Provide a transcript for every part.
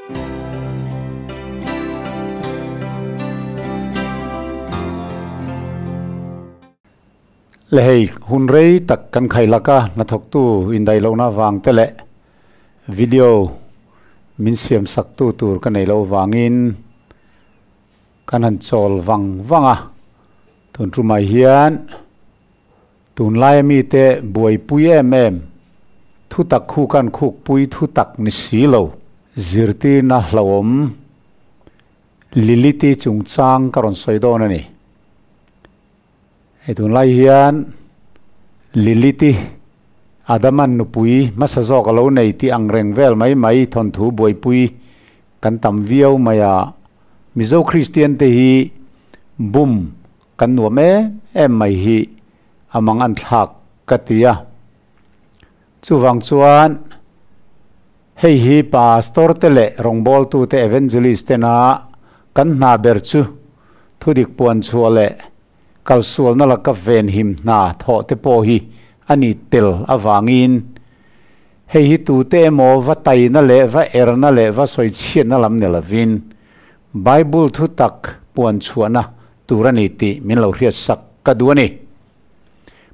Le hei hun rei tak kan khai laka hnathawktu indaih lohna vang te leh video min siam sak tu tur ka nei loh vangin kan han chawl vang vang a, tun tumah hian tunlaia mite buaipui em em thutak khu kan khukpui thutak ni si lo zirtirna hlauhawm Lilith-i chungchang ka rawn sawi dawn a ni. Hei tunlai hian Lilith-i Adaman nupui hmasa zawk a lo nei tih ang reng vel mai mai thawnthu buaipui kan tam viau mai a, Mizo Kristian te hi bum kan nuam em em mai hi a mang an thlak ka ti a. Chuvang chuan hei hi Pastor te leh rawngbawltute Evangelist tena kan hna ber chu thudik puan chhuah leh kalsualna laka venhim hna thawh te pawh hi a ni tel avangin hei hi tute emaw va taina leh va erna leh va sawichhiatna lam ni lovin Bible thu tak puan chhuahna tur a ni tih min lo hriatsak ka duh a ni.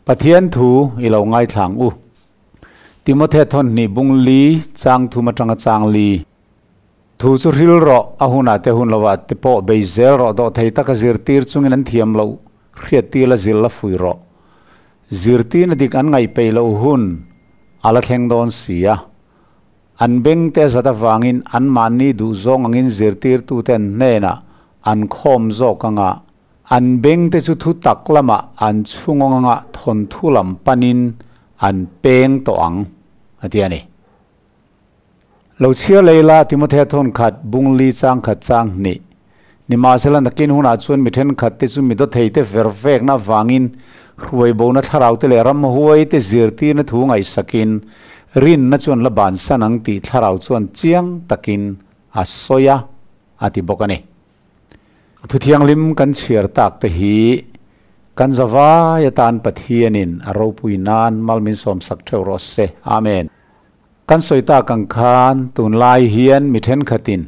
Pathian thu i lo ngaithla ang u. Timothe thawnhnih bung li chang thum atanga chang li. Thu chu hril rawh, a hunah te hun lovah te pawh bei zel rawh, dawhthei taka zirtir chungin an thiam loh hriattir la zil la fui rawh. Zirtirna dik an ngaih peih loh hun a la thleng dawn si a. An beng te zat avangin anmahni duhzawng angin zirtirtute an hnenah an khawm zawk anga an beng te chu thu tak lamah an chhungawng anga thawnthu lam panin an peng tawh ang, a ti a ni. Lo chhiar lei la, Timothea thawn khat, bung li chang khat chang hnih. Nimahsela nakin hunah chuan mi thenkhat te chu mi dawthei te ver vekna avangin hruai bona thlarau te leh ramhuai te zirtirna thu ngaihsakin rinna chuan la bansan ang tih thlarau chuan chiang takin a sawi a, a ti bawk a ni. Thuthianghlim kan chhiar tak te hi kan zavai atan Pathianin a ropui nan mal min sawmsak theuh rawh se. Amen. Kan sawi tak ang khan tunlai hian mi thenkhatin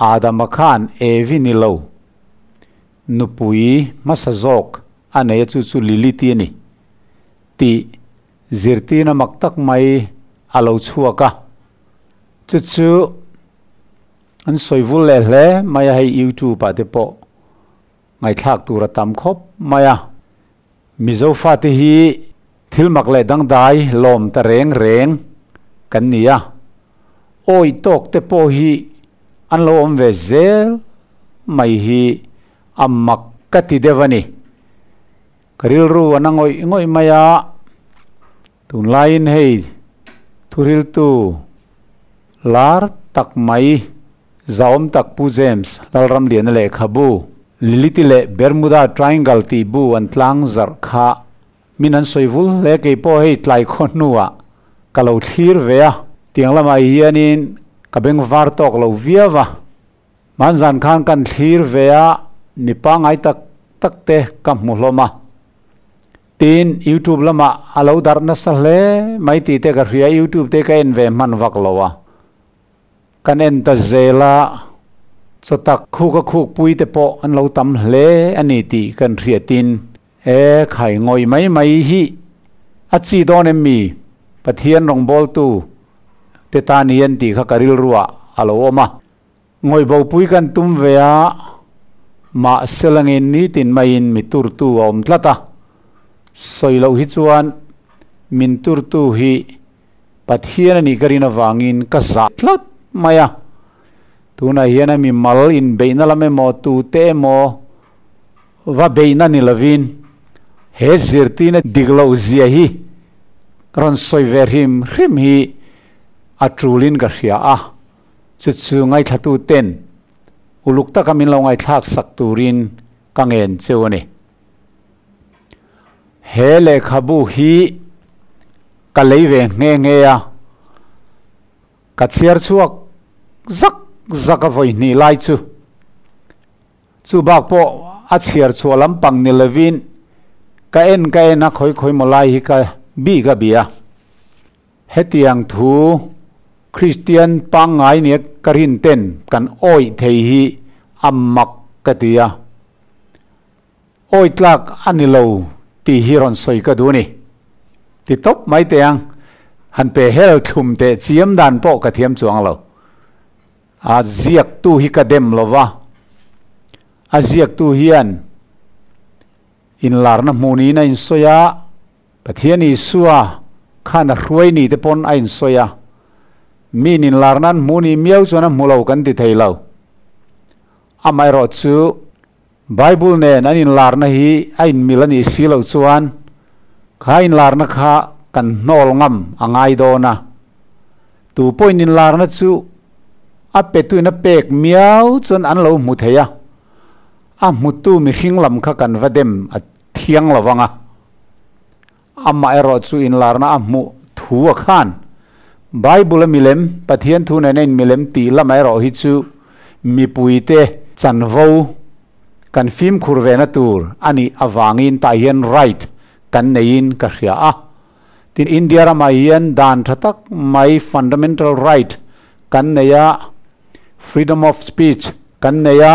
Adama khan Evi ni lo, nupui hmasa zawk a nei a chu chu Lilith-i a ni tih zirtirna mak tak mai a lo chhuak a. Chu chu an sawi vul leh hle mai a, hei YouTube ah te pawh ngaihthlak tur a tam khawp mai a. Mizo fate hi thil mak leh dangdai lawm ta reng reng kan ni a, awih tawk te pawh hi an lo awm ve zel mai hi a mak ka ti deuh a ni. Ka rilru a na ngawih ngawih mai a, tunlaiin hei thuriltu lar tak mai Zahawm tak Pu James Lalramliana lehkhabu, Lilith-i leh Bermuda Triangle tih bu an tlang zarh kha min an sawi vul hle kei pawh hei tlai khaw hnuah ka lo thlir ve a, tiang lamah hianin ka beng var tawk lo viau a, hmanzan khan kan thlir ve a, mi pangngai tak tak te ka hmu hlawm a, tin YouTube lamah a lo darh nasa hle mai tih te ka hria, YouTube te ka en ve hman vak lo a. Kan en ta zel a, chawtak khuk a khuk pui te pawh an lo tam hle a ni tih kan hriatin, E khai ngawih mai mai hi a chi dawn em mi? Pathian rawngbawltu te tan hian tih kha ka rilruah a lo awm a. Ngawih bopui kan tum ve a, mahse langin nitin maiin mi turtu a awm tlat a, sawi loh hi chuan min turtu hi Pathian a nih ka rin avangin ka zah tlat mai a, tunah hian a mimal inbeihna lam emaw tute emaw va beihna ni lovin he zirtirna dik loh zia hi rawn sawi ve hrim hrim hi a tulin ka hria a, chu chu ngaithlatu ten uluk taka min lo ngaithlak sak turin ka ngen cheu a ni. He lehkhabu hi ka lei ve nghe nghe a, ka chhiar chhuak zak zak a vawi hnih lai chu. Chu bak pawh a chhiar chhuah lampang ni lovin ka en ka en a khawi khawi maw lai hi ka bih ka bih a. Hetiang thu. Kristian pangngai nia ka rin ten kan awih thei hi a mak ka ti a, awih tlak a ni lo tih hi rawn sawi ka duh a ni. Ti tawp mai teh ang, han pe hel thlum teh chiam dan pawh ka thiam chuang lo. A ziaktu hi ka dem lo va, a ziaktu hian inlarna hmuh niin a insawi a, Pathian Isua khan a hruai ni te pawn a insawi a, mi inlarna an hmuh ni miau chuan a hmu lo kan ti thei lo. Amaherawhchu, Bible nen an inlarna hi a inmil a nih si loh chuan kha inlarna kha kan hnawl ngam a ngai dawn a. Tu pawhin inlarna chu a petuin a pek miau chuan an lo hmu thei a, a hmutu mihring lam kha kan va dem a thiang lo vang a. Amaherawh chu inlarna a hmuh thu a khan Bible a milem, Pathian thu nena in milem tih lamah erawh hi chu mipuite chanvo kan fimkhur vena tur a nih avangin tah hian right kan neiin ka hria a. Tin, India ramah hian dan tha tak mai fundamental right kan nei a, freedom of speech kan nei a,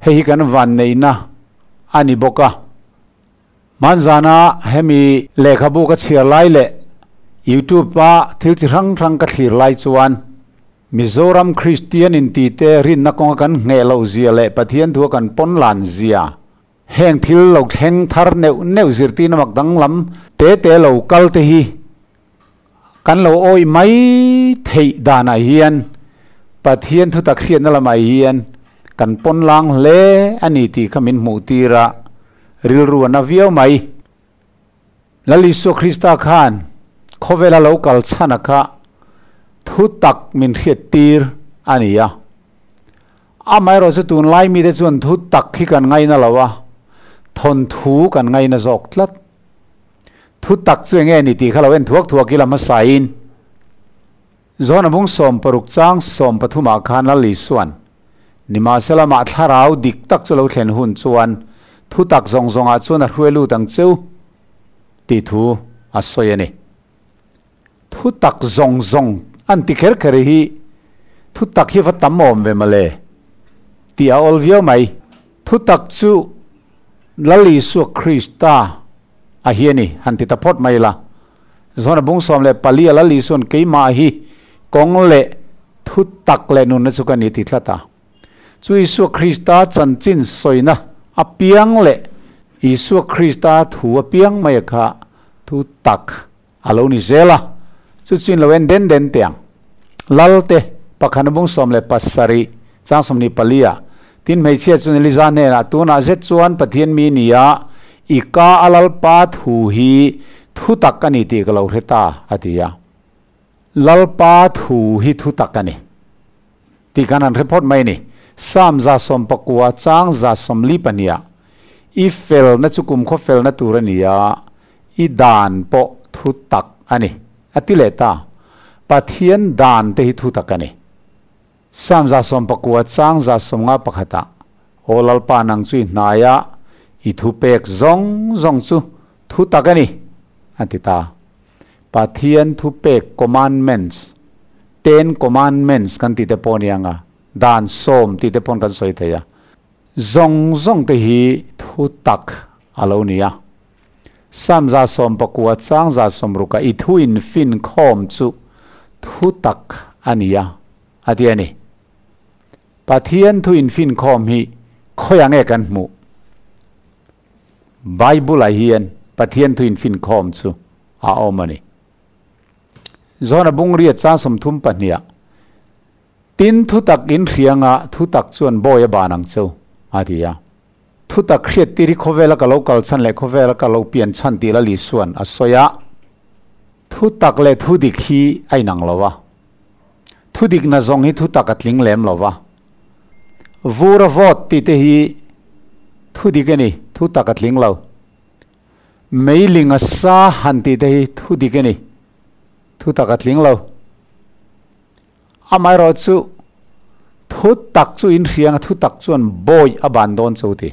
hei hi kan vanneihna a ni bawk a. Hmanzana hemi lehkhabu ka chhiar lai leh YouTube a thil chi hrang hrang ka thlir lai chuan Mizoram Kristian intite rinna kawnga kan ngheh loh zia leh Pathian thua kan pawn lan zia, heng thil lo thleng thar neuh neuh zirtirna mak danglam te te lo kal te hi kan lo awih mai theih danah hian Pathian thutak hriatna lamah hian kan pawn lang hle a ni tih kha min hmuh tir a, rilru a na viau mai. Lal Isua Krista khan khawvela lo kal chhana kha thutak min hriat tir a ni a. Amaherawh chu tunlai mite chuan thutak hi kan ngaina lo a, thawnthu kan ngaina zawk tlat. Thu tak chu enge ni tih kha lo en thuak thuak ila hmasain John-a bung 16 chang 13 ah khan Lal Isua'n, Nimahsela mah thlarau dik tak chu lo thlen hun chuan thu tak zawng zawngah chuan a hruai lut ang cheu tih thu a sawi a ni. Thu tak zawng zawng an ti kher kher hi thu tak hi va tam awm ve mawle tih a awl viau mai. Thu tak chu Lal Isua Krista a hi a ni, han ti ta phawt mai la. Zawn a bung 14 a Lal Isua'n keimah hi kawng leh thu tak leh nunna chu ka ni ti tlat a. Chu Isua Krista chanchin sawina apiang leh Isua Krista thu apiang mai kha thu tak a lo ni zel a, chu chuin lo en den den teh ang. Lalte pakhat bung 17 chang 24 ah, Tin hmeichhia chuan Eliza hnenah, Tunah zet chuan Pathian mi ni a, i ka a Lalpa thu hi thu tak a ni tih ka lo hre ta, a ti a. Lalpa thu hi thu tak a ni tih kan han hre phawt mai a ni. Psalm 119 chang 142 ah, I felna chu kumkhaw felna tur a ni a, I dan pawh thu tak a ni, a ti leh ta. Pathian dan te hi thu tak a ni. Psalm 119 chang 151 ah, Aw Lalpa nang chu i hnaia i thu pek zawng zawng chu thu tak a ni, a ti ta. Pathian thu pek commandments, Ten Commandments kan tih te pawh a ni ang a, dan sawm tih te pawn kan sawi thei a. Zawng zawng te hi thu tak a lo ni a. Psalm 119 chang 60 ah i thu in fin khawm chu thu tak a ni a, a ti a ni. Pathian thu in fin khawm hi khawiah nge kan hmuh? Bible ah hian Pathian thu in fin khawm chu a awm a ni. John-a bung riat chang 32 ah, Tin thu tak in hrianga thu tak chuan bawi a ban ang cheu, a ti a. Thu tak hriat tir hi khawvela ka lo kal chhan leh khawvela ka lo pian chhan tih Lal Isua'n a sawi a. Thu tak leh thu dik hi a inang lo a. Thu dik na zawng hi thu tak a tling lem lo va. Vur a vawt tih te hi thu dik a ni, thu tak a tling lo. Meiling a sa han tih te hi thu dik a ni, thu tak a tling lo. Amaherawhchu, thu tak chu inhriang a, thu tak chuan bawi a ban dawn chu ti.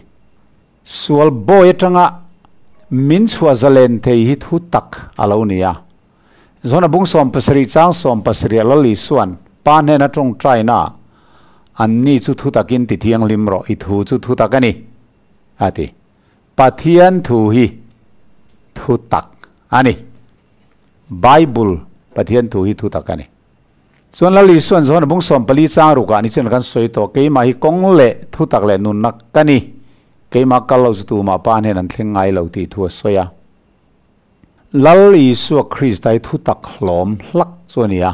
Sual bawi atanga min chhuah zalen thei hi thu tak a lo ni a. Zona bung 17 chang 17 Lal Isuan pa hnena tawngtai na an ni chu thu takin ti thianghlim rawh i thu chu thu tak a ni a ti. Pathian thu hi thu tak a ni. Bible Pathian thu hi thu tak a ni. Chuan Lal Isuan Zona bung 14 chang rukah ni chuan kan sawi tawh keimah hi kawng leh thu tak leh nunna ka ni. Keimah kal lo chu tumah pa hnen an thleng ngai lo tih thu a sawi a. Lal Isua Krista hi thu tak hlawm hlak chu a ni a.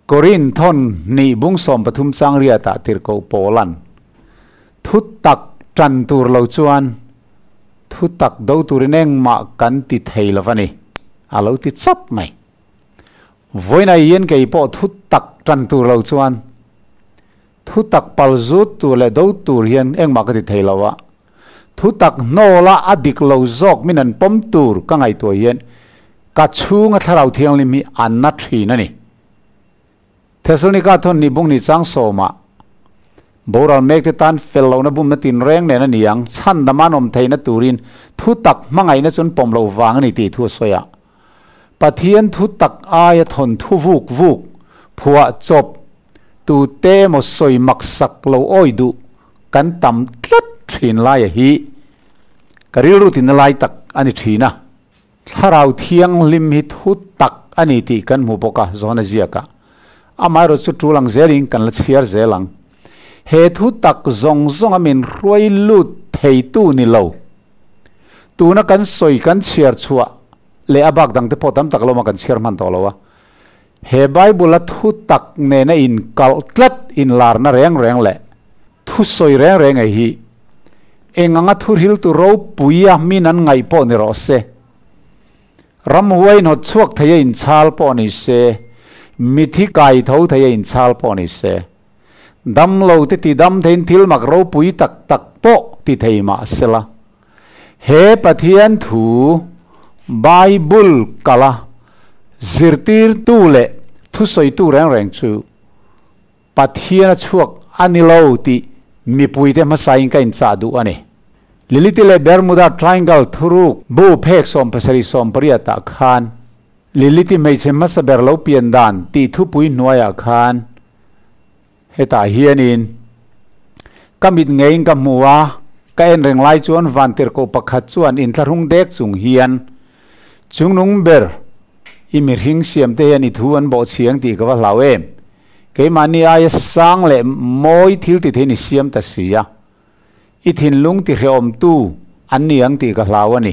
Korin thawn hnih bung 13 chang riatah tirhkoh Paulan thu tak tan tur lo chuan thu tak do turin engmah kan ti thei lo a ni. A lo ti chap mai. Vawiinah hian kei pawh thu tak tan tur lo chuan thu tak pal zut tur leh do tur hian engmah ka ti thei lo a. Thu tak hnawla a dik lo zawk min an pawm tur ka ngaihtuah hian ka chhunga thlarau thianghlim hi an na thin a ni. Thessalonika thawn hnih bung hnih chang sawmah boral mek te tan fel lohna bumna tinreng nen a ni ang, chhandam an awm theihna turin thu tak hmangaihna chu an pawm loh vang a ni tih thu a sawi a. Pathian thu tak aia thawn thu vuk vuk, phuah chawp, tute emaw sawi mak sak lo awi duh kan tam tlat thin laia hi ka rilru tina lai tak a ni thin a. Thlarau thianghlim hi thu tak a ni tih kan hmu bawk a, Johana ziakah. Amaherawhchu chu tul ang zelin kan la chhiar zel ang. He thu tak zawng zawnga min hruai lut theitu ni lo. Tuna kan sawi kan chhiar chhuah leh a bak dangte pawh tam tak lawma kan chhiar hman tawh lo a. He Bible-a thu tak nena inkalh tlat inlarna reng reng leh thu sawi reng reng ei hi eng anga thu hriltu ropuia min an ngaih pawh ni rawh se. Ramhuai inhawt chhuak thei a inchhal pawh ni se, mithi kai tho thei a inchhal pawh ni se, damlo te ti dam theiin thil mak ropui tak tak pawh ti thei mah sela, he Pathian thu Bible kala zirtirtu leh thusawitu reng reng chu Pathian a chhuak a ni lo tih mipuite hmasain ka inchah duh a ni. Liliti leh Bermuda Triangle thuruk bu phek 17 18 ah khan Liliti hmeichhe hmasa ber lo pian dan tih thupui hnuaiah khan hetah hianin ka mit ngeiin ka hmu a, ka en reng lai chuan vantirhkoh pakhat chuan inthlahrung dek chung hian chungnung ber i mihring siamte hian i thu an bawhchhiang tih ka va hlau em? Keimahni aia sang leh mawi thil ti theiin i siam ta si a, i thinlung ti hrehawmtu an ni ang tih ka hlau a ni,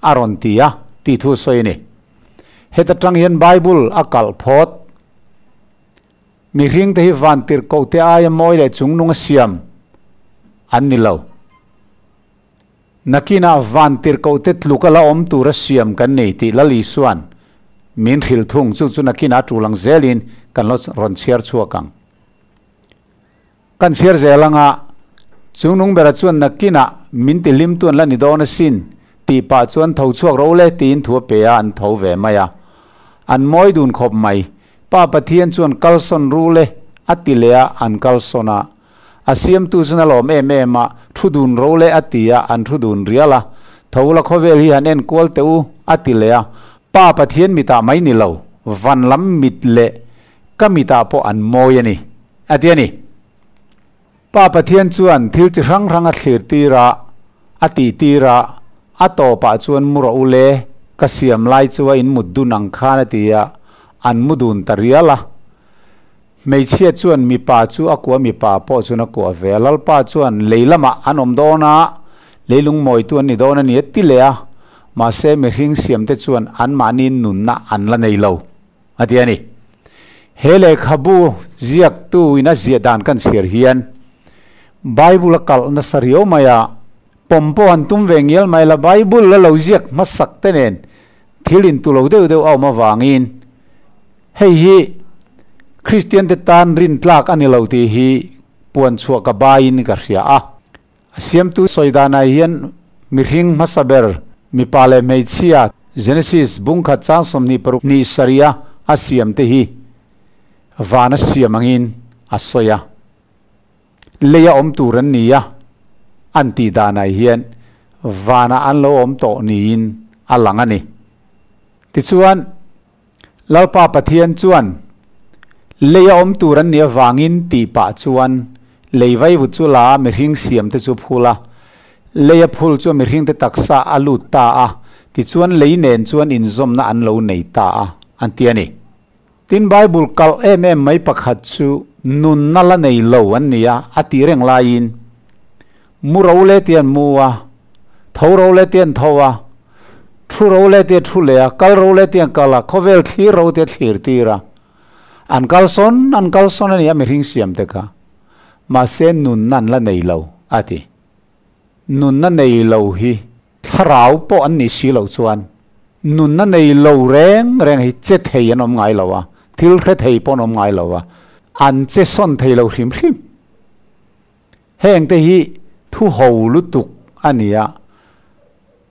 a rawn ti a, tih thu a sawi a ni. Heta tang hian Bible a kalh phawt. Mihringte hi vantirhkohte aia mawi leh chungnung a siam an ni lo. Nakinah vantirhkohte tluk a la awm tur a siam kan nei tih Lal Isuan min hrilh thung. Chu chu nakinah a tul ang zelin kan lo rawn chhiar chhuak ang. Kan chhiar zel anga chungnung bera chuan nakinah min ti hlim tu an la ni dawn asin tih pah chuan tho chhuak ro le tiin thu a pe a, an tho ve mai a. An mawi dun khawp mai. Pa Pathian chuan kalsawn ru le a ti leh a, an kalsawn a. A siamtu chuan a lawm em em a, thu dun ro leh a ti a, an thu dun rial a. Tho la khawvel hi han enkual teh u, a ti leh a. Pa Pathian mitah mai ni lo, van lam mit leh ka mitah pawh an mawi a ni, a ti a ni. Pa Pathian chuan thil chi hrang hrang a thlir tir a, a tih tir a, a tawpah chuan mu rawh u le, ka siam lai chu a inmut dun ang khan a ti a, an mu dun ta rial a. Hmeichhia chuan mipa chu a kuah mipa pawh chuan a kuah ve a, Lalpa chuan lei lamah an awm dawn a, leilung mawitu an ni dawn a ni a ti leh a, mahse mihring siamte chuan anmahni nunna an la nei lo a ti a ni. He lehkhabu ziaktu in a ziah dan kan chhiar hian Bible a kalh nasa riau mai a, pawm pawh han tum ve ngial mai la Bible a lo ziak hmasak te nen thil intu lo deuh deuh a awm avangin Hei hi Kristiante tan rintlak a ni lo tih hi puan chhuah ka baiin ka hria a. A siamtu sawi danah hian mihring hmasa ber mipa leh hmeichhia Genesis bungkhat chang 26 ni sarih a a siamte hi van a siam angin a sawi a. Leia awm tur an ni a, an tih danah hian vanah an lo awm tawh niin a lang a ni. Tichuan. Lalpa Pathian chuan leia awm tur an nih avangin tih pah chuan lei vaivut chu la a, mihring siam te chu phul a. Leia phul chu mihring te taksa a lut ta a, tichuan lei nen chuan inzawmna an lo nei ta a, an ti a ni. Tin, Bible kalh em em mai pakhat chu nunna la nei lo an ni a, a tih reng laiin mu ro le tih an mu a, tho ro le tih an tho a, thu ro le tih a thu leh a, kal ro le tih an kal a, khawvel thlir ro tih a thlir tir a, an kal sawn an kal sawn a ni a mihring siam te kha. Mahse nunna an la nei lo a ti. Nunna nei lo hi thlarau pawh an nih si loh chuan nunna nei lo reng reng hi che thei an awm ngai lo a, thil hre thei pawh an awm ngai lo a, an che sawn thei lo hrim hrim. Heng te hi thu ho lutuk a ni a,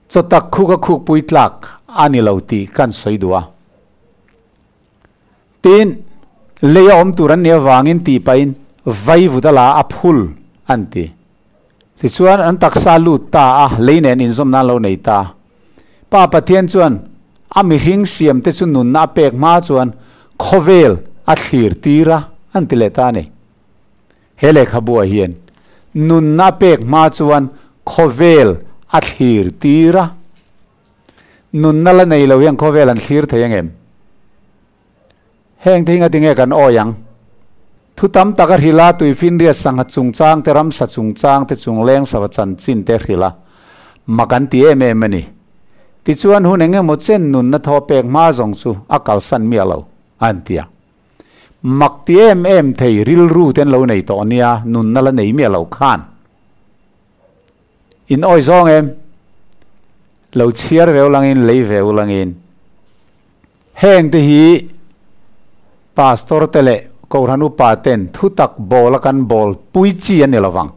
chaw tak khuk a khukpui tlak a ni lo tih kan sawi duh a. Tin, lei a awm tur an nih avangin tih pahin vaivut a la a phul an ti. Tichuan an taksa lut ta a, lei nen inzawm nan lo nei ta. Pa Pathian chuan a mihring siamte chu nunna a pek hma chuan khawvel a thlir tir a, an ti leh ta a ni. He lehkhabuah hian nunna a pek hma chuan khawvel a thlir tir a. Nunna la nei lo hian khawvel an thlir thei angem? Heng te hi ngatinge kan awi ang? Thu tam tak a hrilh a, tuifinriat sangha chungchang te, ramsa chungchang te, chungleng sava chanchin te a hrilh a, mak an ti em em a ni. Tichuan hun eng emaw chen nunna thaw pek hma zawng chu a kalsan miah lo, a an ti a. Mak ti em em thei rilru te an lo nei tawh nia, nunna la nei miah lo khan. In awi zawng em? Lo chhiar ve ulangin, lei ve ulangin. Heng te hi Pastor te leh Kohhran upa ten thutak bawl a kan bawl pui chi a ni lovang.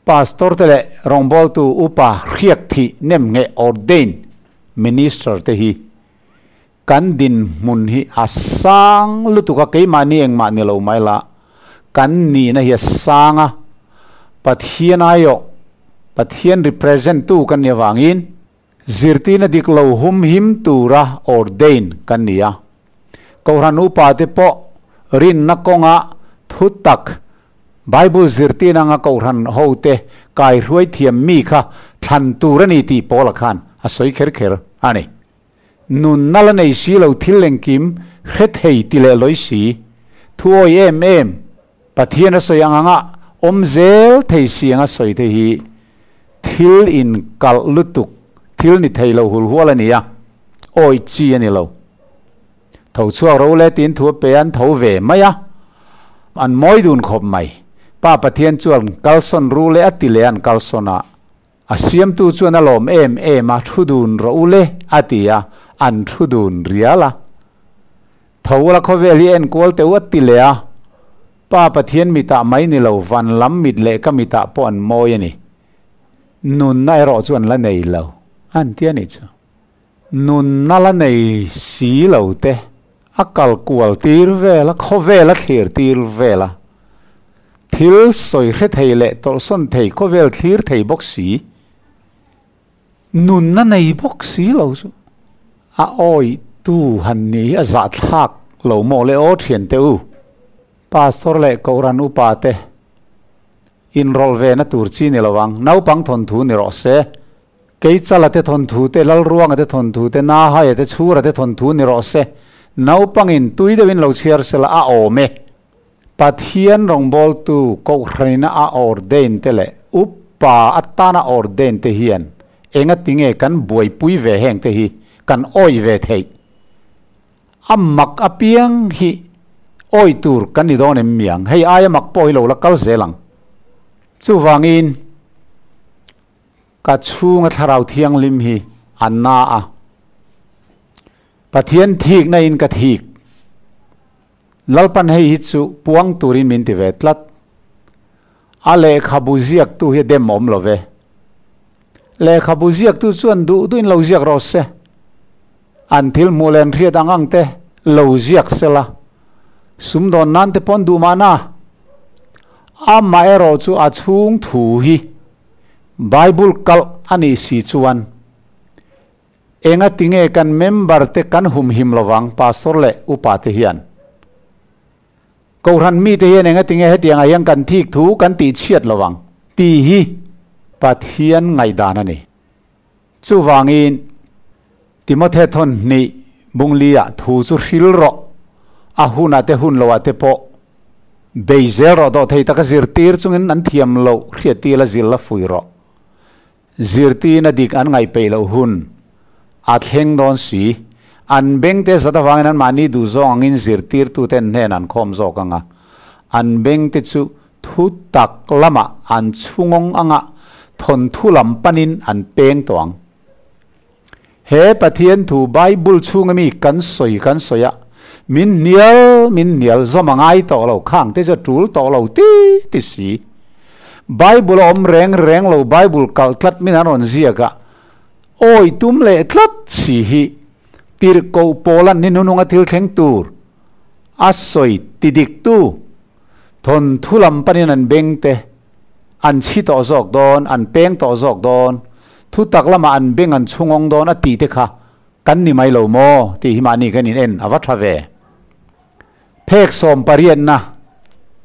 Pastor te leh rawngbawltu upa hriak thih nem nge ordain minister te hi kan dinhmun hi a sang lutuk a, keimahni engmah ni lo mai la, kan nihna hi a sang a, Pathian aiawh, Pathian represent tu kan nih avangin zirtirna dik lo humhim tura ordain kan ni a. Kohhran upa te pawh rinna kawnga thutak Bible zirtirna anga kohhran hote kaihruai thiam mi kha thlan tur a ni tih Paula khan a sawi kher kher a ni. Nunna la nei si lo thil engkim hre thei ti leh lawi si. Thuawi em em, Pathian a sawi ang anga awm zel thei si anga sawi te hi thil inkalh lutuk, thil ni thei lo hul hual a ni a, awi chi a ni lo. Tho chhuak ro le tiin thu a pe a, an tho ve mai a, an mawi dun khawp mai. Pa Pathian chuan kalsawn ru le a ti leh a, an kalsawn a. A siamtu chuan a lawm em em a, Thu dun rawh u le, a ti a, an thu dun rial a. Tho ula khawvel hi enkual teh u a ti leh a. Pa Pathian mitah mai ni lo, van lam mit leh ka mitah pawh an mawi a ni. Nunna erawh chu an la nei lo, an ti a nih chu. Nunna la nei si lo te, a kal kual tir vel a, khawvel a thlir tir vel a, thil sawi hre thei leh tawlhsawn thei, khawvel thlir thei bawk si, nunna nei bawk si lo chu a awi tu han ni hi a zahthlak lo maw le aw thian te u, Pastor leh Kohhran upa te inrawlh ve na tur chi ni lo ang, naupang thawnthu ni rawh se. Keichala te thawnthu te, Lalruanga te thawnthu te, Nahaia te, Chhura te thawnthu ni rawh se. Naupangin tui deuhin lo chhiar sela a awm e. Pathian rawngbawltu Kohhranina a ordain te leh upa atana ordain te hian engatinge kan buaipui ve heng te hi kan awih ve theih? A mak apiang hi awih tur kan ni dawn em miang? Hei aia mak pawh hi lo la kal zel ang. Chuvangin. Ka chhunga Thlarau Thianghlim hi a na a, Pathian thikna in ka thik. Lalpan hei hi chu puang turin min ti ve tlat. A lehkhabu ziaktu hi a dem awm lo ve. Lehkhabu ziaktu chuan duh duhin lo ziak rawh se. An thil hmuh leh an hriat ang ang te lo ziak sela, sumdawn nan te pawh an duh mahna. Amaherawh chu a chhung thu hi Bible kalh a nih si chuan Enga tinge kan member te kan hum him lovang pastor le upa te hian. Kohhran mi te hian enga tinge hetiang ah hian kan thik thu kan tih chhiat lovang tih hi Pathian ngaihdan a ni. Chuvangin Timothy thawn hnih bungli ah thu chu hril rawh, a hun ah te hun lo ah te pawh bei zel rawh dawh thei taka zirtir chungin an thiam loh hriattir la zil la fui rawh. Zirtirna dik an ngaihpeih loh hun a thleng dawn si. An bengte zat avangin anmahni duhzawng angin zirtirtuten hnen an khawm zawk ang a, an bengte chu thu tak lamah an chhungawng anga thawnthu lam panin an peng tawh ang. He Pathian thu Bible chhunga mi kan sawi kan sawi a, min hnial min hnial zawm a ngai tawh lo, khang te chu a tul tawh lo ti ti si. Bible a awm reng reng lo, Bible kalh tlat min an rawn ziak a, awi tum leh tlat si hi tirhkoh pawl an ni hnununga thil thleng tur a sawi ti dik tu thawnthu lam panin an beng te an chhi tawh zawk dawn, an peng tawh zawk dawn, thu tak lamah an beng an chhungawng dawn a tih te kha kan ni mai lo maw tih hi mahni kan in en a va tha ve. Phek 18na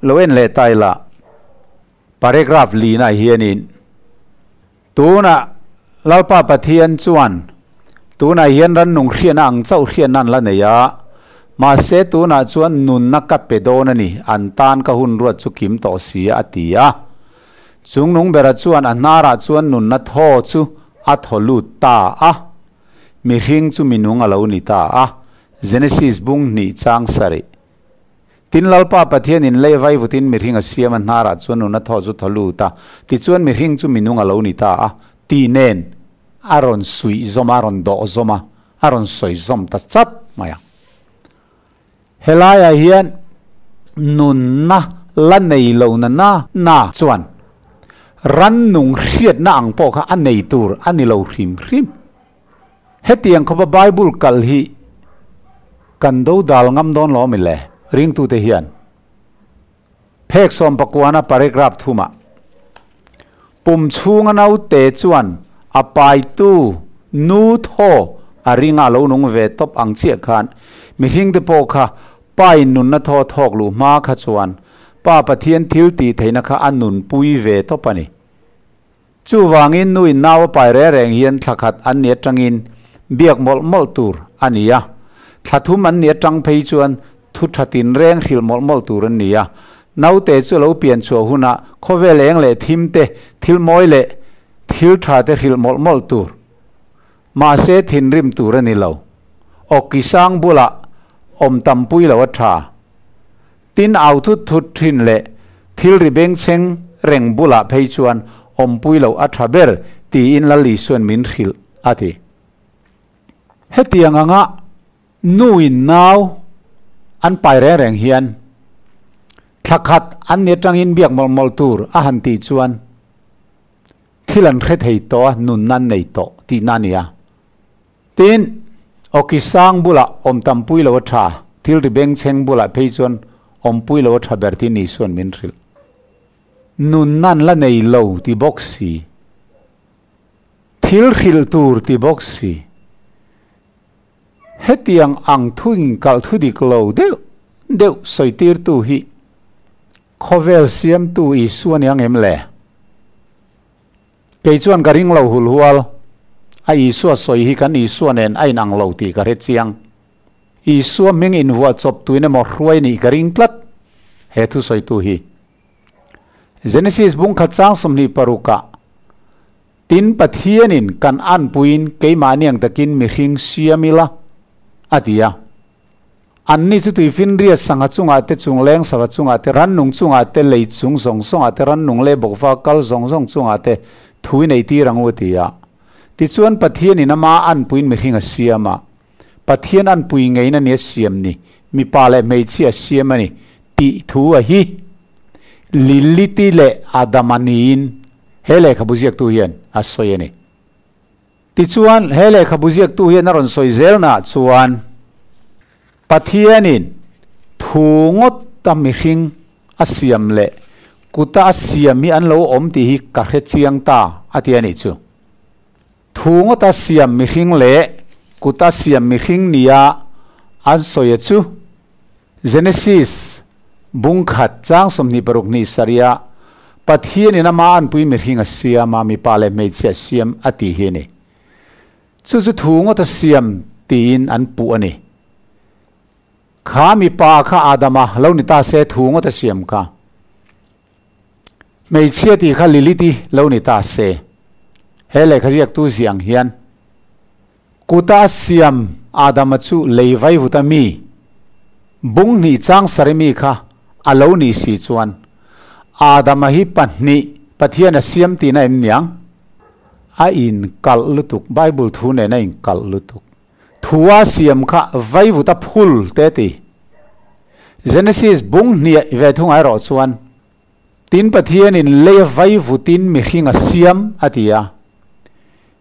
lo en leh ta ila paragraph lina hianin tunah Lalpa Pathian chuan tunah hian rannung hriatna ang chauh hriatna an la nei a, mahse tunah chuan nunna ka pe dawn a ni, an tan ka hun ruat chu kim tawh si a ti a. Chungnung bera chuan a hnarah chuan nunna thaw chu a thaw lut ta a, mihring chu minung a lo ni ta a. Genesis bung hnih chang sarih. Tin Lalpa Pathianin lei vai vutin mihring a siam a hnarah chuan nuna thaw chu thaw lut a, tichuan mihring chu minung a lo ni ta a, tih nen a rawn suih zawm a, a rawn dawh zawm a, a rawn sawi zawm ta chat mai a. Helaiah hian nunna la nei lo na na na chuan rannung hriatna ang pawh kha a nei tur a ni lo hrim hrim. Hetiang khawpa Bible kal hi kan do dal ngam dawn lo ami le? Ringtute hian phek 19a paragraph thumah pum chhunga naute chuan a paitu nu thaw a ringa a lo nung ve tawp ang chiah khan mihringte pawh kha pa in nunna thaw thawk luh hma kha chuan Pa Pathian thil tih theihna kha a nunpui ve tawp a ni. Chuvangin nu in nau a pai reng reng hian thla khat an ni atangin biak mawlh mawlh tur a ni a, thla thum an ni atang phei chuan thu tha tin reng hrilh mawlh mawlh tur an ni a. Naute chu lo pian chhuah hunah khawvel eng leh thim te, thil mawi leh thil tha te hrilh mawlh mawlh tur. Mahse thinrim tur a ni lo. Awki sang bulah awm tampui lo a tha. Tin au thut thut thin leh thil ri bengchheng reng bulah phei chuan awmpui loh a tha ber tiin Lal Isuan min hrilh a ti. Hetiang anga nu in nau an pai reng reng hian thla khat an ni atangin biak mawlh mawlh tur a han tih chuan thil an hre thei tawh a, nunna an nei tawh tihna a ni a. Tin, awki sang bulah awm tampui lo a tha, thil ri bengchheng bulah phei chuan awmpui lo a tha ber tih Nisuan min hrilh. Nunna an la nei lo ti bawk si, thil hrilh tur ti bawk si, hetiang ang thu inkalh thu dik lo deuh deuh sawitirtu hi khawvel siamtu Isua ni ang em le? Kei chuan ka ring lo hulhual, a Isua sawi hi kan Isua nen a inang lo tih ka hre chiang. Isua hming invuah chawp tuin emaw hruai nih ka ring tlat he thusawitu hi. Genesis bung khat chang 26 ah, Tin Pathianin kan anpuiin keimahni ang takin mihring siam ila, a ti a. Anni chu tuifinriat sangha chungah te, chungleng sava chungah te, rannung chungah te, lei chung zawng zawngah te, rannung leh bawkva kal zawng zawng chungah te thu i neitir ang u a ti a. Tichuan Pathianin ama anpuiin mihring a siam a, Pathian anpui ngeiin a ni a siam ni, mipa leh hmeichhia a siam a ni tih thu a hi Lilith-i leh Adama niin he lehkhabu ziaktu hian a sawi a ni. Tichuan, he lehkhabu ziaktu hian a rawn sawi zelnaah chuan Pathianin thu ngawta mihring a siam leh kuta a siam hi an lo awm tih hi ka hre chiang ta a ti a nih chu. Thu ngawta siam mihring leh Kuta siam mihring nia an sawi chu Genesis bung khat chang 26 ni saria Pathian in ama anpui mihring a siam a mipa leh hmeichhia siam a tih hi a ni. Chu chu thu ngawt a siam tiin an puh a ni. Kha mipa kha Adama lo ni ta se thu ngawt a siam kha. Hmeichhia tih kha Lilith-i lo ni ta se. He lehkha ziaktu ziah ang hian kuta a siam Adama chu lei vaivut a mi, bung hnih chang sari mi kha a lo nih si chuan Adama hi pahnih Pathian a siam tihna em niang? A inkalh lutuk, Bible thu nen a inkalh lutuk. Thua siam kha vaivut a phul te ti. Genesis bung hniah ve thung erawh chuan, Tin Pathianin lei a vaivutin mihring a siam a ti a.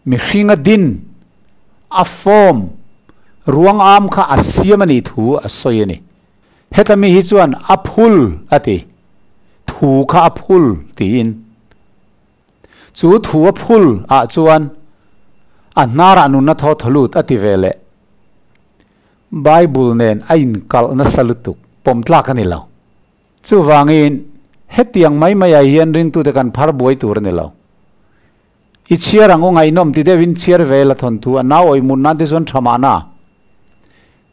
Mihring a din, a form, ruang am kha a siam a nih thu a sawi a ni. Heta mi hi chuan a phul a ti, thu kha a phul tiin. Chu thu a phul ah chuan a hnarah nunna thaw thaw lut a ti ve leh. Bible nen a inkalh nasa lutuk, pawm tlak a ni lo. Chuvangin, hetiang mai maiah hian ringtute kan phar buai tur a ni lo. I chhiar ang u ngaihnawm ti deuhin chhiar ve la thawnthu a nau awih mut nan te chuan tha mahna.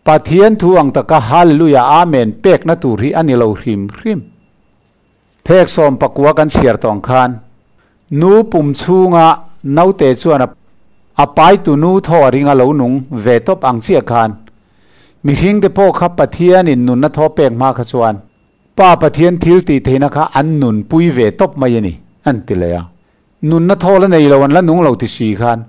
Pathian thu ang taka Hallelujah Amen pekna tur hi a ni lo hrim hrim. Phek 19 kan chhiar tawng khan nu pum chhunga naute chuan a paitu nu thaw a ring a lo nung ve tawp ang chiah khan mihring te pawh kha Pathianin nunna thaw pek hma kha chuan Pa Pathian thil tih theihna kha an nunpui ve tawp mai a ni an ti leh a. Nunna thaw la nei lo an la nung lo ti si khan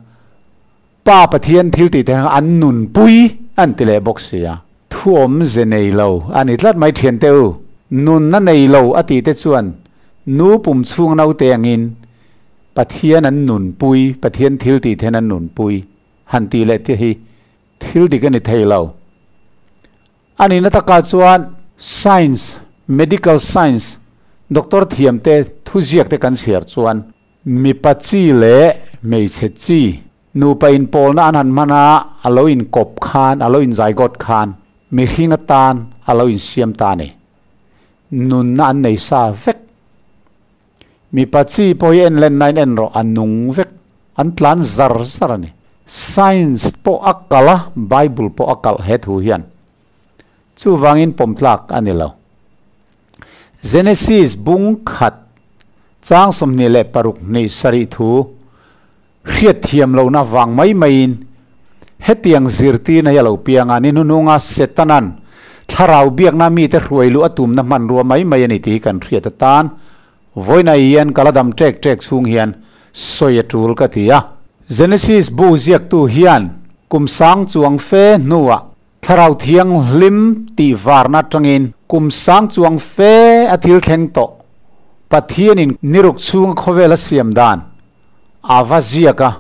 Pa Pathian thil tih theihna kha an nunpui an ti leh bawk si a. Thu awmze nei lo a ni tlat mai thiante u. Nunna nei lo a tih te chuan nu pum chhung naute angin Pathian an nunpui, Pathian thil tih theihna an nunpui han tih leh te hi thil dik a ni thei lo. A nihna takah chuan science, medical science, doctor thiamte thuziakte kan chhiar chuan mipa chi leh hmeichhe chi nupa inpawlna an han hman a, a lo inkawp khan, a lo inzaigawt khan mihring atan a lo insiam ta a ni. Nunna an nei sa vek. Mipa chi pawh hi en lennain en rawh, a nung vek, an tlan zar zar a ni. Science pawh a kalh a, Bible pawh a kalh he thu hian. Chuvangin pawm tlak a ni lo. Genesis bung khat chang 26 hnih sarih thu hriat thiam lohna vang mai maiin hetiang zirtirna hi a lo piang a, ni hnuhnunga Setanan thlarau biakna mite hruai luh a tumna hmanrua mai mai a ni tih hi kan hriat atan vawiinah hian ka la dam ṭek ṭek chhung hian sawi a ṭul ka ti a. Genesis bu ziaktu hian kum sang chuang fe hnuah thlarau thianghlim tih varna atangin kum sang chuang fe a thil thleng tawh Pathianin niruk chhunga khawvel a siam dan a va ziak a,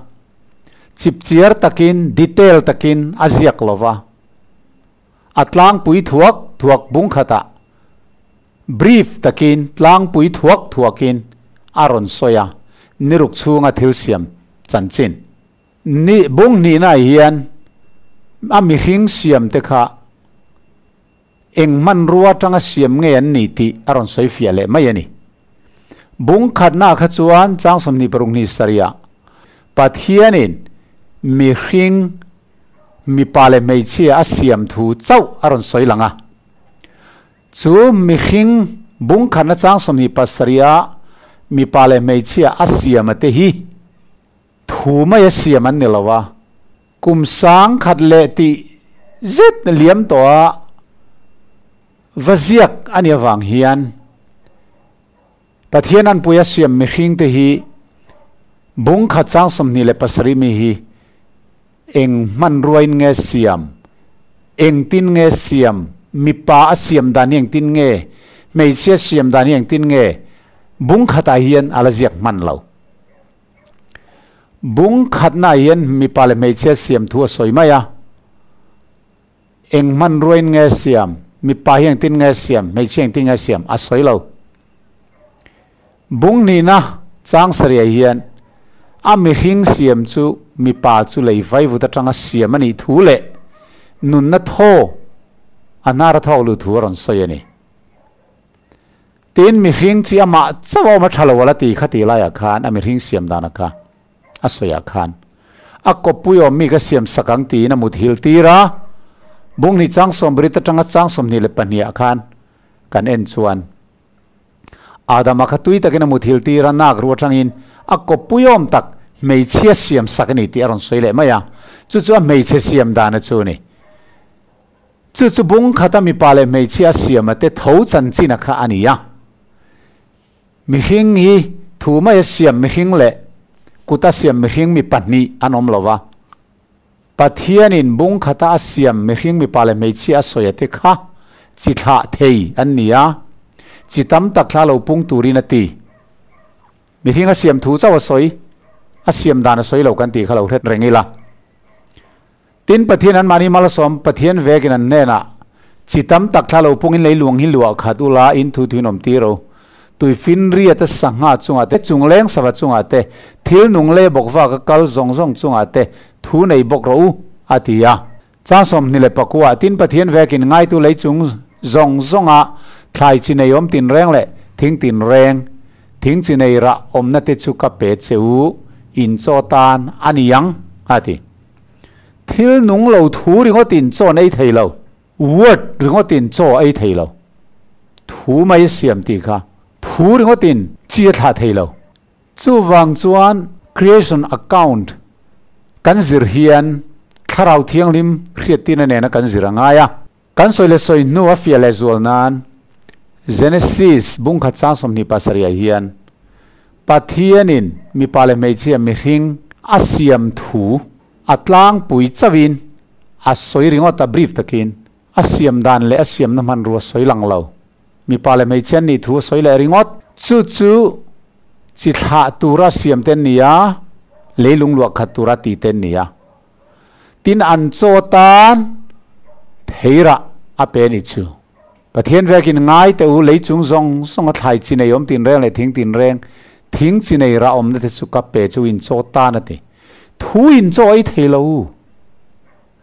chipchiar takin, detail takin a ziak lo va, a tlangpui thuak thuak bung khatah brief takin tlangpui thuak thuakin a rawn sawi a, niruk chhunga thil siam chanchin. Ni bung hnihnaah hian a mihring siam te kha Eng hmanrua atanga siam nge an ni tih a rawn sawi fiah leh mai a ni. Bung khatnaah kha chuan chang 26 sarihah Pathianin mihring, mipa leh hmeichhia a siam thu chauh a rawn sawi lang a. Chu mihring bung khatna chang 27ah mipa leh hmeichhia a siam a te hi thu mai a siam an ni lo a. Kum sang khat leh tih zet liam tawh a va ziak a nih avang hian Pathian anpui a siam mihring te hi bung khat chang 27 mi hi eng hmanruain nge siam, engtin nge siam, mipa a siam dan hi engtin nge, hmeichhia siam dan hi engtin nge bung khatah hian a la ziak hman lo. Bung khatnaah hian mipa leh hmeichhia siam thu a sawi mai a, eng hmanruain nge siam, mipa hi engtin nge siam, hmeichhia engtin nge siam a sawi lo. Bung hnihna chang sarihah hian a mihring siam chu Mipa chu lei vaivut atanga siam a nih thu leh nunna thaw a hnar a thawk luh thu a rawn sawi a ni. Tin, mihring chi amah chauh a awm a tha lo a la ti kha tih laiah khan a mihring siam danah kha a sawiah khan a kawppui awm mi ka siam sak ang tiin a muthil tir a, Bunghnih chang sawmrit atanga chang 22 ah khan kan en chuan Adama kha tui takin a muthil tir a, nak ru atangin a kawppui awm tak hmeichhia siam sak a ni tih a rawn sawi leh mai a, chu chu a hmeichhe siam dana chu a ni. Chu chu bung khata mipa leh hmeichhia a siama te tho chanchin a kha a ni a. Mihring hi thu mai a siam mihring leh kut a siam mihring mi pahnih an awm lo va. Pathianin bung khata a siam mihring mipa leh hmeichhia a sawi a te kha chi thlah thei an ni a, chi tam tak thla lo pung turin a ti. Mihring a siam thu chauh a sawi, a siam dan a sawi lo kan tih kha lo hret reng ila. Tin, Pathian anmahni malsawm Pathian vekin an hnenah, Chi tam tak thla lo pungin leiluang hi luah khat ula in thu thuin awm tir o. Tui finriat a sangha chungah te, chungleng sava chungah te, thil nung leh bawk vaka kal zawng zawng chungah te thu nei bawk rawh u, a ti a. Chang 29 tin Pathian vekin ngaitu lei chung zawng zawnga thlai chi nei awm tinreng leh thing tinreng, thing chi nei rah awmna te chu ka pe che u, in chaw tan a ni ang, a ti. Thil nung lo thu ringawt in chaw an ei thei lo, word ringawt in chaw a ei thei lo. Thu mai a siam tih kha thu ringawt in chi a thlah thei lo. Chuvang chuan creation account kan zir hian Thlarau Thianghlim hriattirna nena kan zir a ngai a. Kan sawi leh sawi hnu a fiah leh zual nan Genesis bungkhat chang 27 ah hian Pathianin mipa leh hmeichhia mihring a siam thu a tlangpui chauhin a sawi ringawt a, brief takin a siam dan leh a siamna hmanrua sawi lang lo. Mipa leh hmeichhia an nih thu a sawi leh ringawt. Chu chu chi thlah tura siam te an ni a, leilung luah khat tura ti te an ni a. Tin an chaw tan theirah a pe a nih chu. Pathian vekin ngai teh u, lei chung zawng zawng a thlai chi nei awm tinreng leh thing tinreng, thing chi nei rah awmna te chu ka pe chu in chaw tan a ti. Thu in chaw ei thei lo u.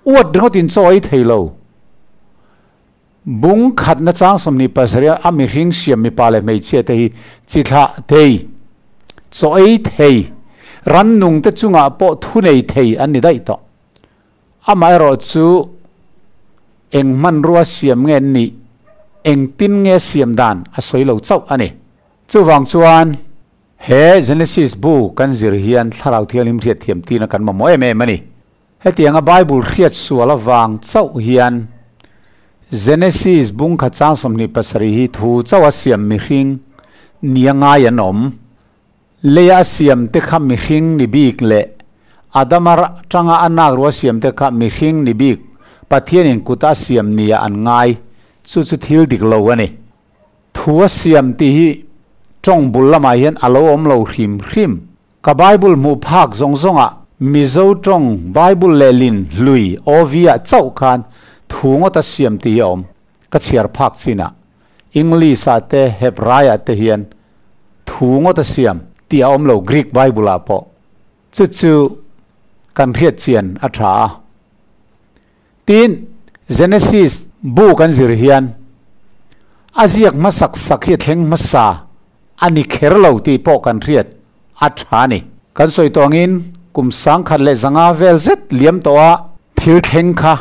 Uat ringawt in chaw ei thei lo. Bung khatna chang 27 a mihring siam mipa leh hmeichhia te hi chi thlah thei, chaw ei thei, rannung te chungah pawh thu nei thei an ni daih tawh. Amaherawh chu eng hmanrua siam nge an nih, engtin nge siam dan a sawi lo chauh a ni. Chuvang chuan he Genesis bu kan zir hian Thlarau Thianghlim hriatthiam tina kan mamawh em em a ni. Hetianga Bible hriat sual avang chauh hian Genesis bungkhat chang 27 hi thu chauh a siam mihring nia ngai an awm. Leia a siam te kha mihring ni bik leh Adama tanga a nak rua siam te kha mihring ni bik Pathianin kuta a siam nia an ngai. Chu chu thil dik lo a ni. Thu a siam tih hi tawng bul lamah hian a lo awm lo hrim hrim. Ka Bible hmuh phak zawng zawngah Mizo tawng Bible lehlin hlui OV-ah chauh khan thu ngawt a siam tih hi a awm. Ka chhiar phak chinah English-ah te Hebraiah te hian thu ngawt a siam tih a awm lo Greek Bible-ah pawh. Chu chu kan hriat chian a tha a. Tin, Genesis bu kan zir hian a ziak hmasak sak hi a thleng hmasa a ni kher lo tih pawh kan hriat a tha a ni. Kan sawi tawh angin kum 1100 vel zet liam tawha thil thleng kha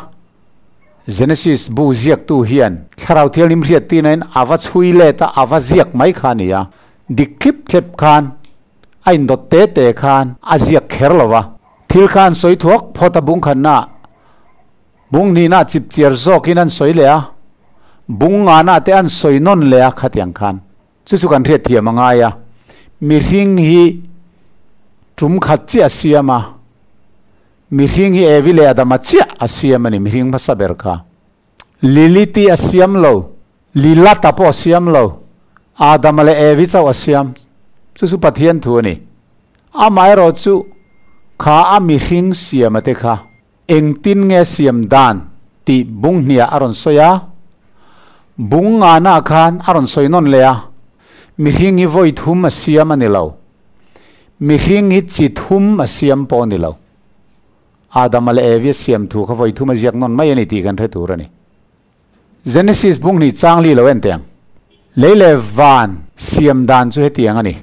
Genesis bu ziaktu hian Thlarau Thianghlim hriat tihnain a va chhui let a, a va ziak mai kha a ni a. Dik thlip thlep khan a indawt te te khan a ziak kher lo va. Thil kha an sawi thuak phawt a bung khatna ah, bung hnihna ah chip chiar zawkin an sawi leh a, bung ngana te an sawi nawn leh a khatiang khan. Chu chu kan hriat thiam a ngai a, mihring hi tum khat chiah a siam a, mihring hi Evi leh Adama chiah a siam a ni, mihring hmasa ber kha. Lilith-i a siam lo, Lilata pawh a siam lo, Adama leh Evi chauh a siam. Chu chu Pathian thu a ni. Amaherawh chu kha a mihring siama te kha engtin nge siam dan tih bung hniah a rawn sawi a, bung ngana khan a rawn sawi nawn leh a, mihring hi vawi thum a siam a ni lo, mihring hi chi thum a siam pawh a ni lo. Adama leh Evi a siam thu kha vawi thum a ziak nawn mai a ni tih kan hre tur a ni. Genesis bung hnih chang li lo en teh ang. Lei leh van siam dan chu hetiang a ni.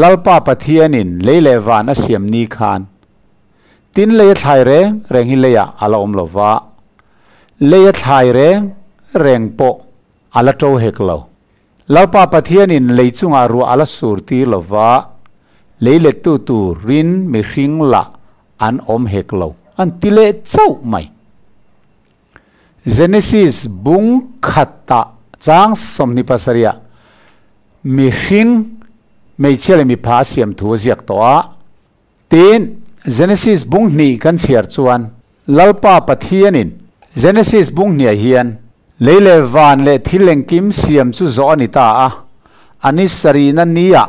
Lalpa Pathianin lei leh van a siam ni khan tin lei a thlai reng reng hi leiah a la awm lo va, lei a thlai reng reng pawh a la to hek lo. Lalpa Pathianin lei chungah ruah a la sur tir lo va, lei lettu turin mihring lah an awm hek lo, an ti leh chauh mai. Genesis bung khatah chang 27ah mihring, hmeichhia leh mipa a siam thu a ziak tawh a. Tin, Genesis bung hnih kan chhiar chuan Lalpa Pathianin Genesis bung hniah hian lei leh van leh thil engkim siam chu zawh a ni ta a, a ni sarihna niah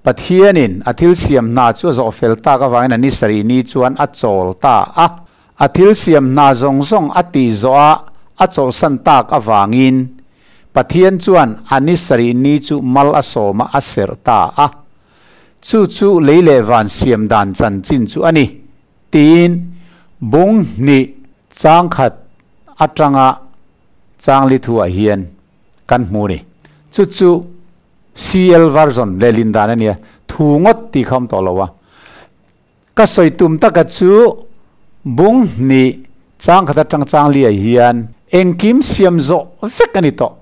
Pathianin a thil siam hna chu a zawh fel tak avangin a ni sarih ni chuan a chawl ta a. A thil siam hna zawng zawng a tih zawh a a chawlhsan tak avangin Pathian chuan a ni sarih ni chu mal a sawm a a serh ta a. Chu chu lei leh van siam dan chanchin chu a ni, tiin bung hnih chang khat atanga chang li thuah hian kan hmu a ni. Chu chu CL version lehlin dan a nia, thu ngawt tih kha awm tawh lo a. Ka sawi tum taka chu bung hnih chang khat atang chang liai hian engkim siam zawh vek a ni tawh.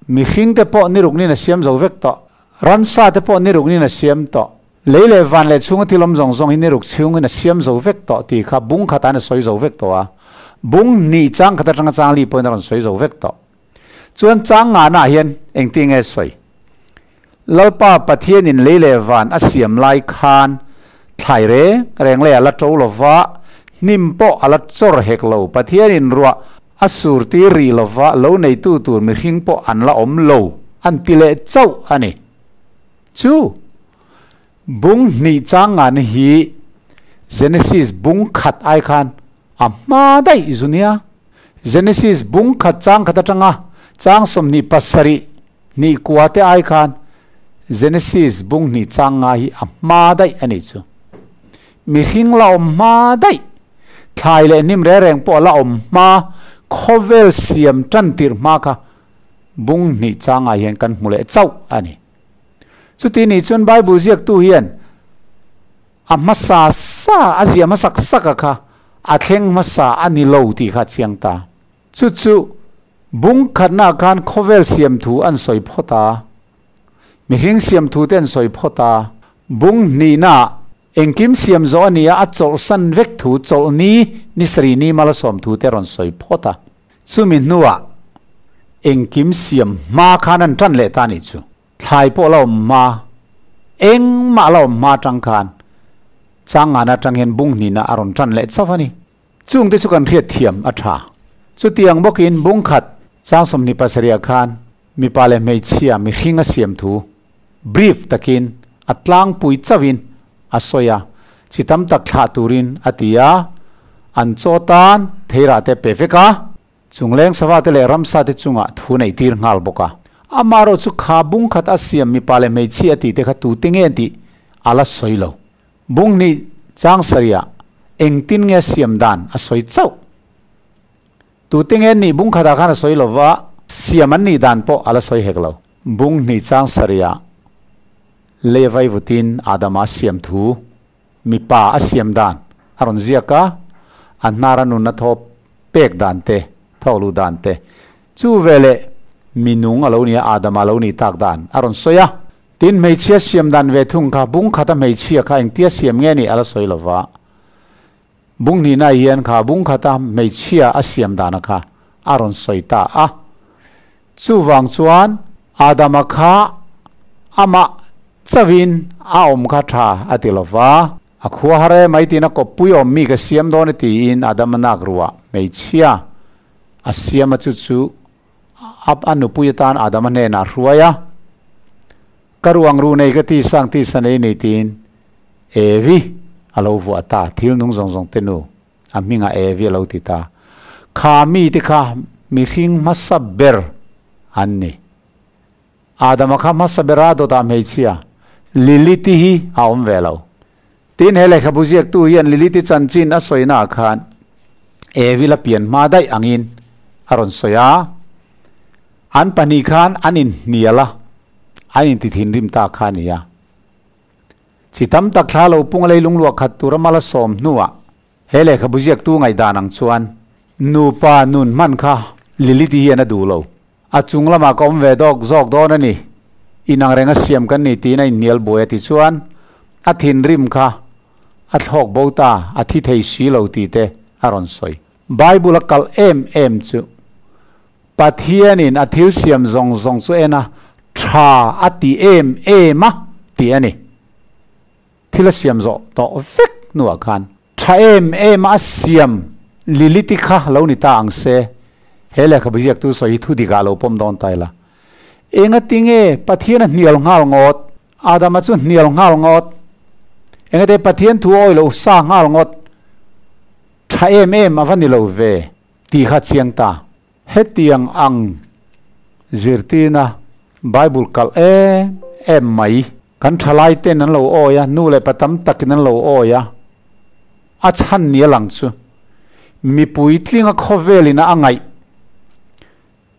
Mihring te pawh ni ruk nin a siam zo vek tawh. Ransa te pawh ni ruk nin a siam tawh. Lei leh van leh chhunga thil awm zawng zawng hi ni ruk chhungin a siam zo vek tawh tih kha bung khatah an a sawi zo vek tawh a. Bung hnih chang khat atanga chang li pawhin a rawn sawi zo vek tawh. Chuan chang ngahnaah hian engtin nge sawi? Lalpa Pathianin lei leh van a siam lai khan thlai reng reng lei a la to lo va, hnim pawh a la chawr hek lo. Pathianin ruah a sur tir rih lo va, lo neitu tur mihring pawh an la awm lo, an ti leh chauh a ni. Chu bung hnih chang ngan hi Genesis bung khat ai khan a hma daih zu nia. Genesis bung khat chang khat atanga chang 27 Hnih kua te ai khan Genesis bung hnih chang nga hi a hma daih a nih chu. Mihring la awm hma daih, thlai leh hnim reng reng pawh la awm hma, khawvel siam tan tirh hma kha bung hnih changah hian kan hmu leh chauh a ni. Chuti nih chuan Bible ziaktu hian a hmasa sa, a zia hmasak saka kha a thleng hmasa a ni lo tih kha a chiang ta. Chu chu bung khatnaah khan khawvel siam thu an sawi phawt a, mihring siam thu te an sawi phawt a, bung hnihnaah engkim siam zawh a nia a chawlhsan vek thu chawlhni ni sarih ni mal a sawm thu te a rawn sawi phawt a. Chumi hnuah engkim siam hma khan an tan leh ta a nih chu. Thlai pawh la awm hma, engmah la awm hma atang khan Changana atang hian bung hnihna a rawn tan leh chauh a ni. Chungte chu kan hriat thiam a tha. Chutiang bawkin bung khat chang 27 ah khan mipa leh hmeichhia mihring a siam thu brief takin a tlangpui chauhin a sawi a, chi tam tak thlah turin a ti a, an chaw tan theirah te pe vek a, chungleng sava te leh ramsa te chungah thu neih tir nghal bawk a. Amaherawh chu kha bung khat a siam mipa leh hmeichhia a tih te kha tute nge tih a la sawi lo. Bung hnih chang sarihah engtin nge siam dan a sawi chauh? Tute nge nih bung khatah khan a sawi lo va, siam an nih dan pawh a la sawi hek lo. Bung hnih chang sarihah lei vai vutin Adama a siam thu, mipa a siam dan a rawn ziak a, a hnara nunna thaw pek dan te, thawk luh dan te, chu veleh minung a lo nia Adama a lo nih tak dan a rawn sawi a. Tin, hmeichhia siam dan ve thung kha bung khata hmeichhia kha engtia siam nge nih a la sawi lo va. Bung hnihna hian kha bung khata hmeichhia a siam dana kha a rawn sawi ta a. Chuvang chuan Adama kha amah chauhin a awm kha tha a ti lo va. A khua har e mai tiin a kawppui awm mi ka siam dawn e tiin Adama nak ruah hmeichhia a siam a chu chu Ap a nupui atan Adama hnenah a hruai a, Ka ruang ru nei ka ti sang ti sa nei nei tiin Evi a lo vuah ta, thil nung zawng zawng te nu a hmingah Evi a lo ti ta. Kha mi te kha mihring hmasa ber an ni. Adama kha hmasa bera dawtah hmeichhia Lilith-i hi a awm ve lo. Tin he lehkhabu ziaktu hian Lilith-i chanchin a sawina ah khan Evil a pian hma daih angin a rawn sawi a. An pahnih khan an inhnial a, an inti thinrim ta kha a ni a. Chi tam tak thla lo pung a leilung luah khat tura mal a sawm hnuah he lehkhabu ziaktu ngaihdan ang chuan nupa nun hman kha Lilith-i hian a duh lo. A chung lamah ka awm ve dawk zawk dawn a ni. Inang renga siam kan ni tiin a inhnial buai a ti chuan a thinrim kha a thlawk bo ta, a thi thei si lo tih te a rawn sawi. Bible a kalh em em chu Pathianin a thil siam zawng zawng chu en a tha a ti em em a tih a ni. Thil a siam zawh tawh vek hnuah khan tha em em a siam Lilith-i kha lo ni ta ang se, he lehkhabu ziaktu sawi hi thu dikah lo pawm dawn ta ila. Engatinge Pathian a hnial nghal ngawt? Adama chu hnial nghal ngawt. Engate Pathian thu awi lo sa nghal ngawt. Tha em em a va ni lo ve tih kha chiang ta. Hetiang ang zirtirna Bible kalh em em mai. Kan thalai ten an lo awi a, nu leh pa tam takin an lo awi a, a chhan ni a lang chu mipui tlinga khawvelin a a ngaih.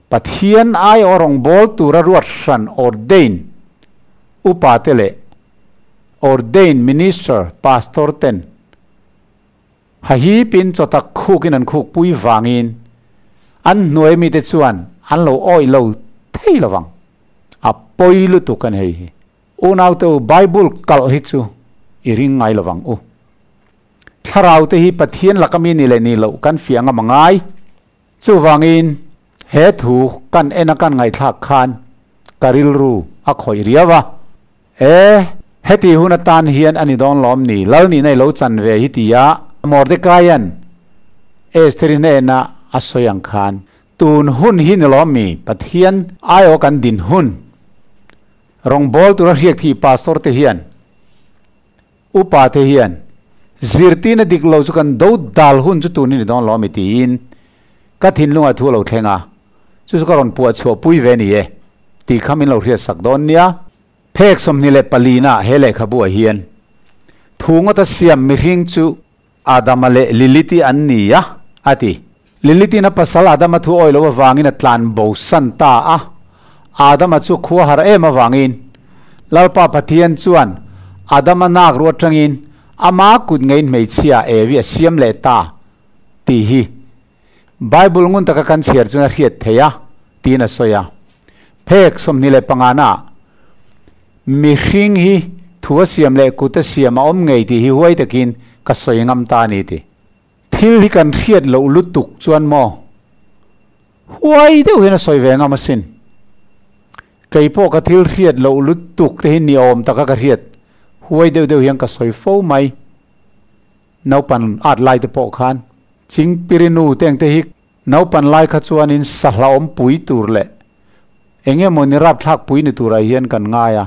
Pathian aiawh rawngbâwl tura ruat hran ordain upate leh ordain minister, pastor ten hahipin chawtak khukin an khukpui vangin an hnuai mite chuan an lo awih lo thei lo vang. A pawi lutuk a ni hei hi. Unaute u, Bible kalh hi chu i ring ngai lo vang u. Thlarau te hi Pathian laka mi ni leh ni loh kan fiah ngam a ngai. Chuvangin, he thu kan en a kan ngaihthlak khan ka rilru a khawih riau a. E, heti hun atan hian a ni dawn lawm ni, lal nihna i lo chan ve hi tia Mordekaia'n Estheri hnena a sawi ang khan, tun hun hi ni lawm mi, Pathian aiaw kan din hun. Rawngbâwl tura hriak thih pastor te hian, Upa te hian zirtirna dik lo chu kan do dal hun chu tun hi ni dawn lo ami tiin ka thinlungah thu a lo thleng a, chu chu ka rawn puah chhuah pui ve ni e tih kha min lo hriat sak dawn nia. Phek 24 na he lehkhabu ah hian thu ngawta siam mihring chu Adama leh Lilith-i an ni a, a ti. Lilith-in a pasal Adama thu awih loh avangin a tlan bo san ta a. Adama chu khua har em avangin Lalpa Pathian chuan Adama nak ruah atangin ama kut ngeiin hmeichhia Evi a siam leh ta tih hi Bible ngun taka kan chhiar chuan a hriat theih a tiin a sawi a. Phek 25 naah mihring hi thu a siam leh kut a siam a awm ngei tih hi huai takin ka sawi ngam ta a ni ti. Thil hi kan hriat loh lutuk chuan maw huai deuh hian a sawi ve ngam asin. Kei pawh ka thil hriat loh lutuk te hi ni awm taka ka hriat huai deuh deuh hian ka sawi fo mai. Naupan at lai te pawh khan Chingpirinu te ang te hi naupan lai kha chuanin sahlawm pui tur leh eng emaw ni rapthlak pui ni turah hian kan ngai a,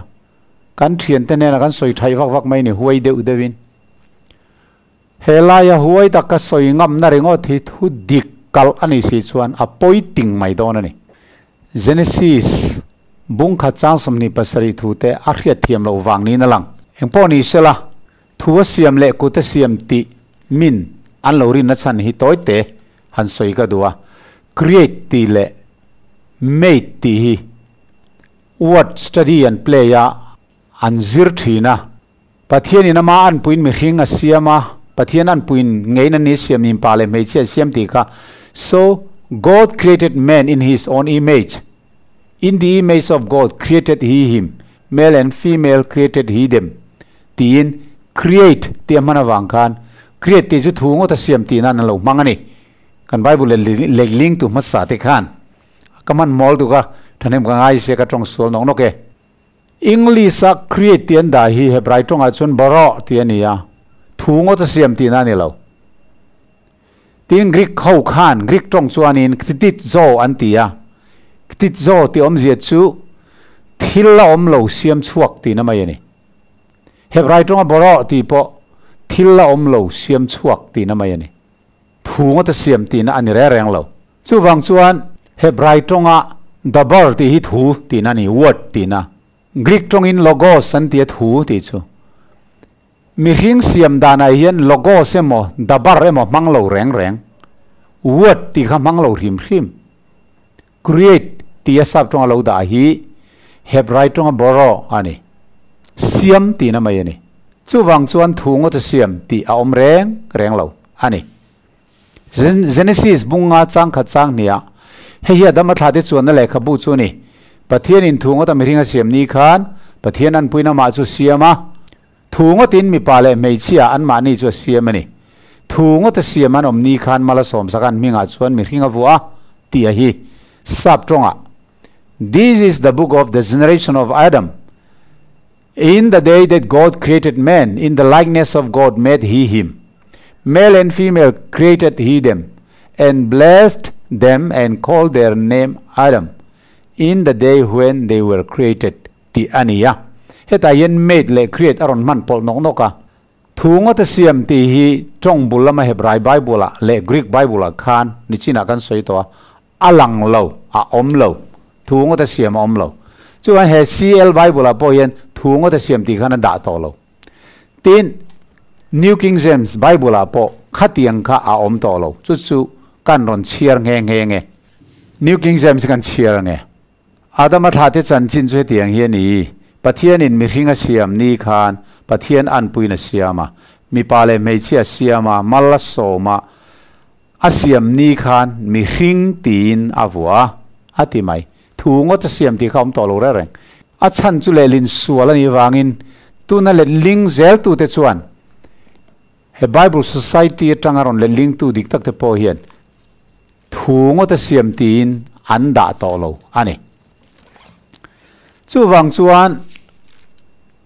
kan thiante hnenah kan sawi thaih vak vak mai ni huai deuh deuhin. He laia huai tak ka sawi ngamna ringawt hi thu dik kalh a nih si chuan a pawi ting mai dawn a ni. Genesis bung khat chang 27 thu te a hriat thiam loh vang niin a lang. Engpawh ni sela, thu a siam leh kut a siam tih min an lo rinna chhan hi tawi te han sawi ka duh a, create tih leh made tih hi word study an play a, an zir thin a. Pathianin ama anpuiin mihring a siam a, Pathian anpuiin ngeiin an ni siam niin pa leh hmeichhia a siam tih kha, So God created man in his own image, in the image of God created he him, male and female created he them tiin create tih a hman avang khan create tih chu thu ngawt a siam tih nan an lo hmang a ni. Kan Bible lehling tu hmasa te khan ka hman mawl tuk a, thahnem ka ngai sia ka tawng sual nawk nawk e. English-a create tih an dah hi Hebrai tawngah chuan bara tih a ni a, thu ngawt a siam tihna a ni lo. Tin, Greek ho khan Greek tawng chuanin ktitzo an ti a, ktitzo tih awmzia chu thil a awm lo siam chhuak tihna mai a ni. Hebrai tawnga bara tih pawh thil a awm lo siam chhuak tihna mai a ni. Thu ngawt a siam tihna a ni reng reng lo. Chuvang chuan Hebrai tawnga dabar tih hi thu tihna a ni, word tihna. Greek tawngin logos an ti a thu tih chu. Mihring siam danah hian logos emaw dabar emaw hmang lo reng reng, word tih kha hmang lo hrim hrim. Create tih a sap tawnga lo dah hi Hebrai tawnga boro a ni. Siam tihna mai a ni. Chuvang chuan thu ngawt a siam tih a awm reng reng lo a ni. Genesis bunga chang khat chang hniah hei hi Adama thlate chuanna lehkhabu chu a ni. Pathianin thu ngawta mihring a siam ni khan Pathian anpuiin amah chu siam a. Thu ngawtin mipa leh hmeichhia anmahni chu a siam a ni. Thu ngawta siam an awm ni khan mala sawmsak an hmingah chuan mihring a vuah a, tih a hi sap tawngah This is the book of the generation of Adam. In the day that God created man, in the likeness of God made he him. Male and female created he them, and blessed them and called their name Adam, in the day when they were created, tih a ni a. Hetah hian made leh create a rawn hman pawlh nawk nawk a. Thu ngawta siam tih hi tawng bul lama Hebrai Bible-ah leh Greek Bible-ah khan nichinah kan sawi tawh a, A lang lo, a awm lo. Thu ngawt a siam a awm lo. Chuan he CL Bible-ah pawh hian thu ngawt a siam tih khan a dah tawh lo. Tin, New King James Bible-ah pawh khatiang kha a awm tawh lo. Chu chu kan rawn chhiar nghe nghe nge. New King James hi kan chhiar ange. Adama thlate chanchin chu hetiang hi a ni, Pathianin mihring a siam ni khan Pathian anpuiin a siam a, mipa leh hmeichhia a siam a, mal a sawm a, A siam ni khan mihring tiin a vuah a, a ti mai. Thu ngawt a siam tih kha a awm tawh lo reng reng. A chhan chu lehlin sual a nih vangin tuna letling zeltute chuan he Bible Society atanga rawn letlingtu dik tak te pawh hian thu ngawt a siam tiin an dah tawh lo a ni. Chuvang chuan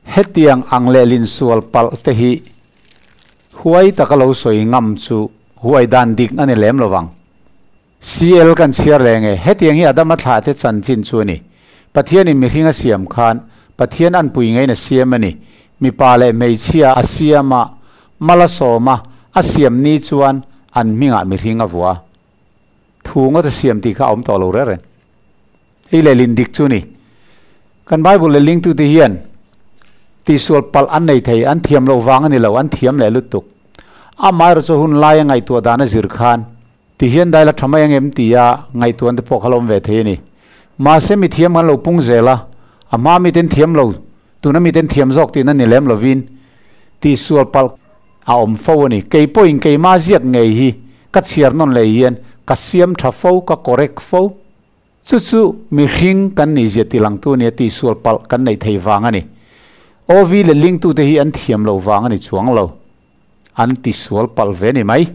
hetiang ang lehlin sual palh te hi Huai taka lo sawi ngam chu huai dan dik a ni lem lo vang. CL kan chhiar reng e, hetiang hi Adama thlahte chanchin chu a ni. Pathianin mihring a siam khan Pathian anpui ngeiin a siam a ni. Mipa leh hmeichhia a siam a, mal a sawm a, a siam ni chuan an hmingah mihring a vuah a. Thu ngawt a siam tih kha a awm tawh lo reng reng. Hei lehlin dik chu ni. Kan Bible lehlingtute hian tihsual palh an nei thei, an thiam loh vang a ni lo, an thiam leh lutuk. Amaherawhchu chu hun laia ngaihtuah dan a zir khan ti hian daila tha mai angem tia ngaihtuahna te pawh kha la awm ve thei a ni. Mahse mi thiam kan lo pung zel a, a hma miten thiam lo, tuna miten thiam zawk tihna ni lem lovin tihsual palh a awm fo a ni. Kei pawhin keimah ziak ngei hi ka chhiar nawn leh hian ka siam tha fo, ka correct fo. Chu chu mihring kan nih zia tilangtu nia tihsual palh kan neih thei vang a ni. OV leh lingtute hi an thiam lo vang a ni chuang lo. An tisual palh ve ni mai.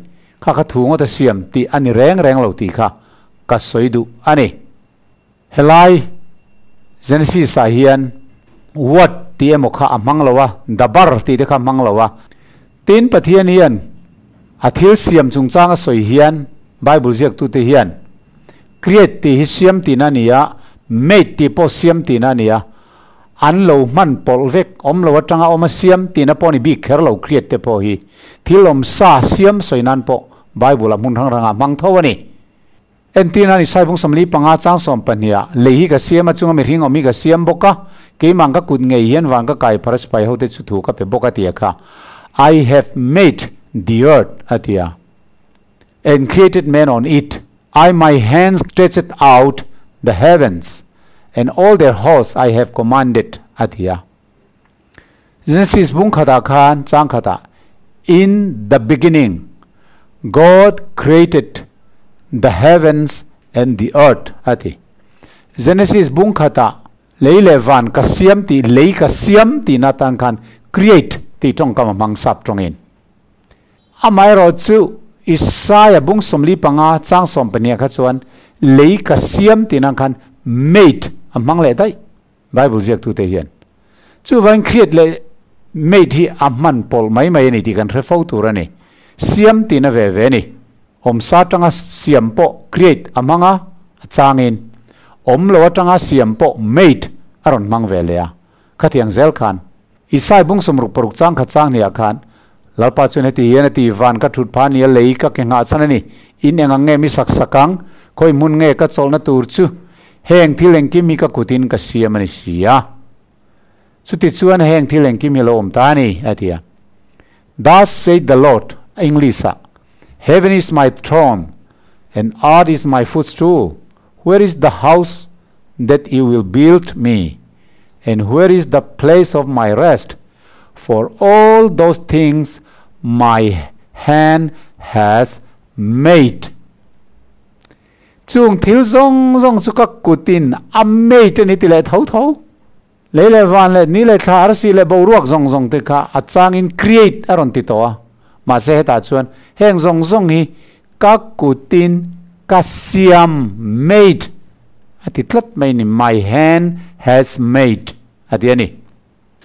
Kha kha thu ngawt a siam tih a ni reng reng lo tih kha ka sawi duh a ni. Helai Genesis ah hian what tih emaw kha a hmang lo a, dabar tih te kha a hmang lo a. Tin Pathian hian a thil siam chungchang a sawi hian Bible ziaktute hian create tih hi siam tihna a ni a, made tih pawh siam tihna a ni a, an lo hman pawlh vek, awm lo atanga awm a siam tihna pawh a ni bik kher lo create te pawh hi thil awm sa siam sawi nan pawh Bible ah hmun hrang hrangah hmang tho a ni. Entirna ni Saibung 45 chang 12 ah lei hi ka siam a chunga mihring awm hi ka siam bawk a, keimah ka kut ngei hian van ka kai phar a sipai hote chu thu ka pe bawk a ti a kha I have made the earth a ti a and created man on it, I my hands stretched out the heavens and all their hosts I have commanded a ti a. Genesis bung khatah khan chang khatah In the beginning God created the heavens and the earth a ti. Genesis bung khatah lei leh van ka siam tih lei ka siam tihna atan khan create tih tawngkam a hmang sap tawngin. Amaherawh chu Isaiah bung 45 chang 12 kha chuan lei ka siam tihna khan made a hmang leh daih. Bible ziaktute hian chuvangin create leh made hi a hman pawlh mai mai a ni tih kan hre fo tur a ni. Siam tihna ve ve a ni. Awmsa atanga siam pawh create a hmang a, a changin awm lo atanga siam pawh made a rawn hmang ve leh a. Khatiang zel khan Isai bung 66 chang khat chang hniah khan Lalpa chuan heti hian a ti, Van ka thut pha nia lei ka ke nghah chhan a ni. In eng ang nge mi sak sak ang? Khawi hmun nge ka chawlhna tur chu? Heng thil engkim hi ka kutin ka siam a ni si a. Chuti chuan heng thil engkim hi a lo awm ta a ni, a ti a. Thus saith the Lord, English ah, Heaven is my throne and earth is my footstool, where is the house that you will build me, and where is the place of my rest? For all those things my hand has made. Chung thil zawng zawng chu ka kutin a made a ni ti leh tho tho. Lei leh van leh ni leh thla arsi leh boruak zawng zawng te kha a changin create a rawn ti tawh a. Mahse hetah chuan heng zawng zawng hi ka kutin ka siam, made, a ti tlat mai ni, my hand has made a ti a ni.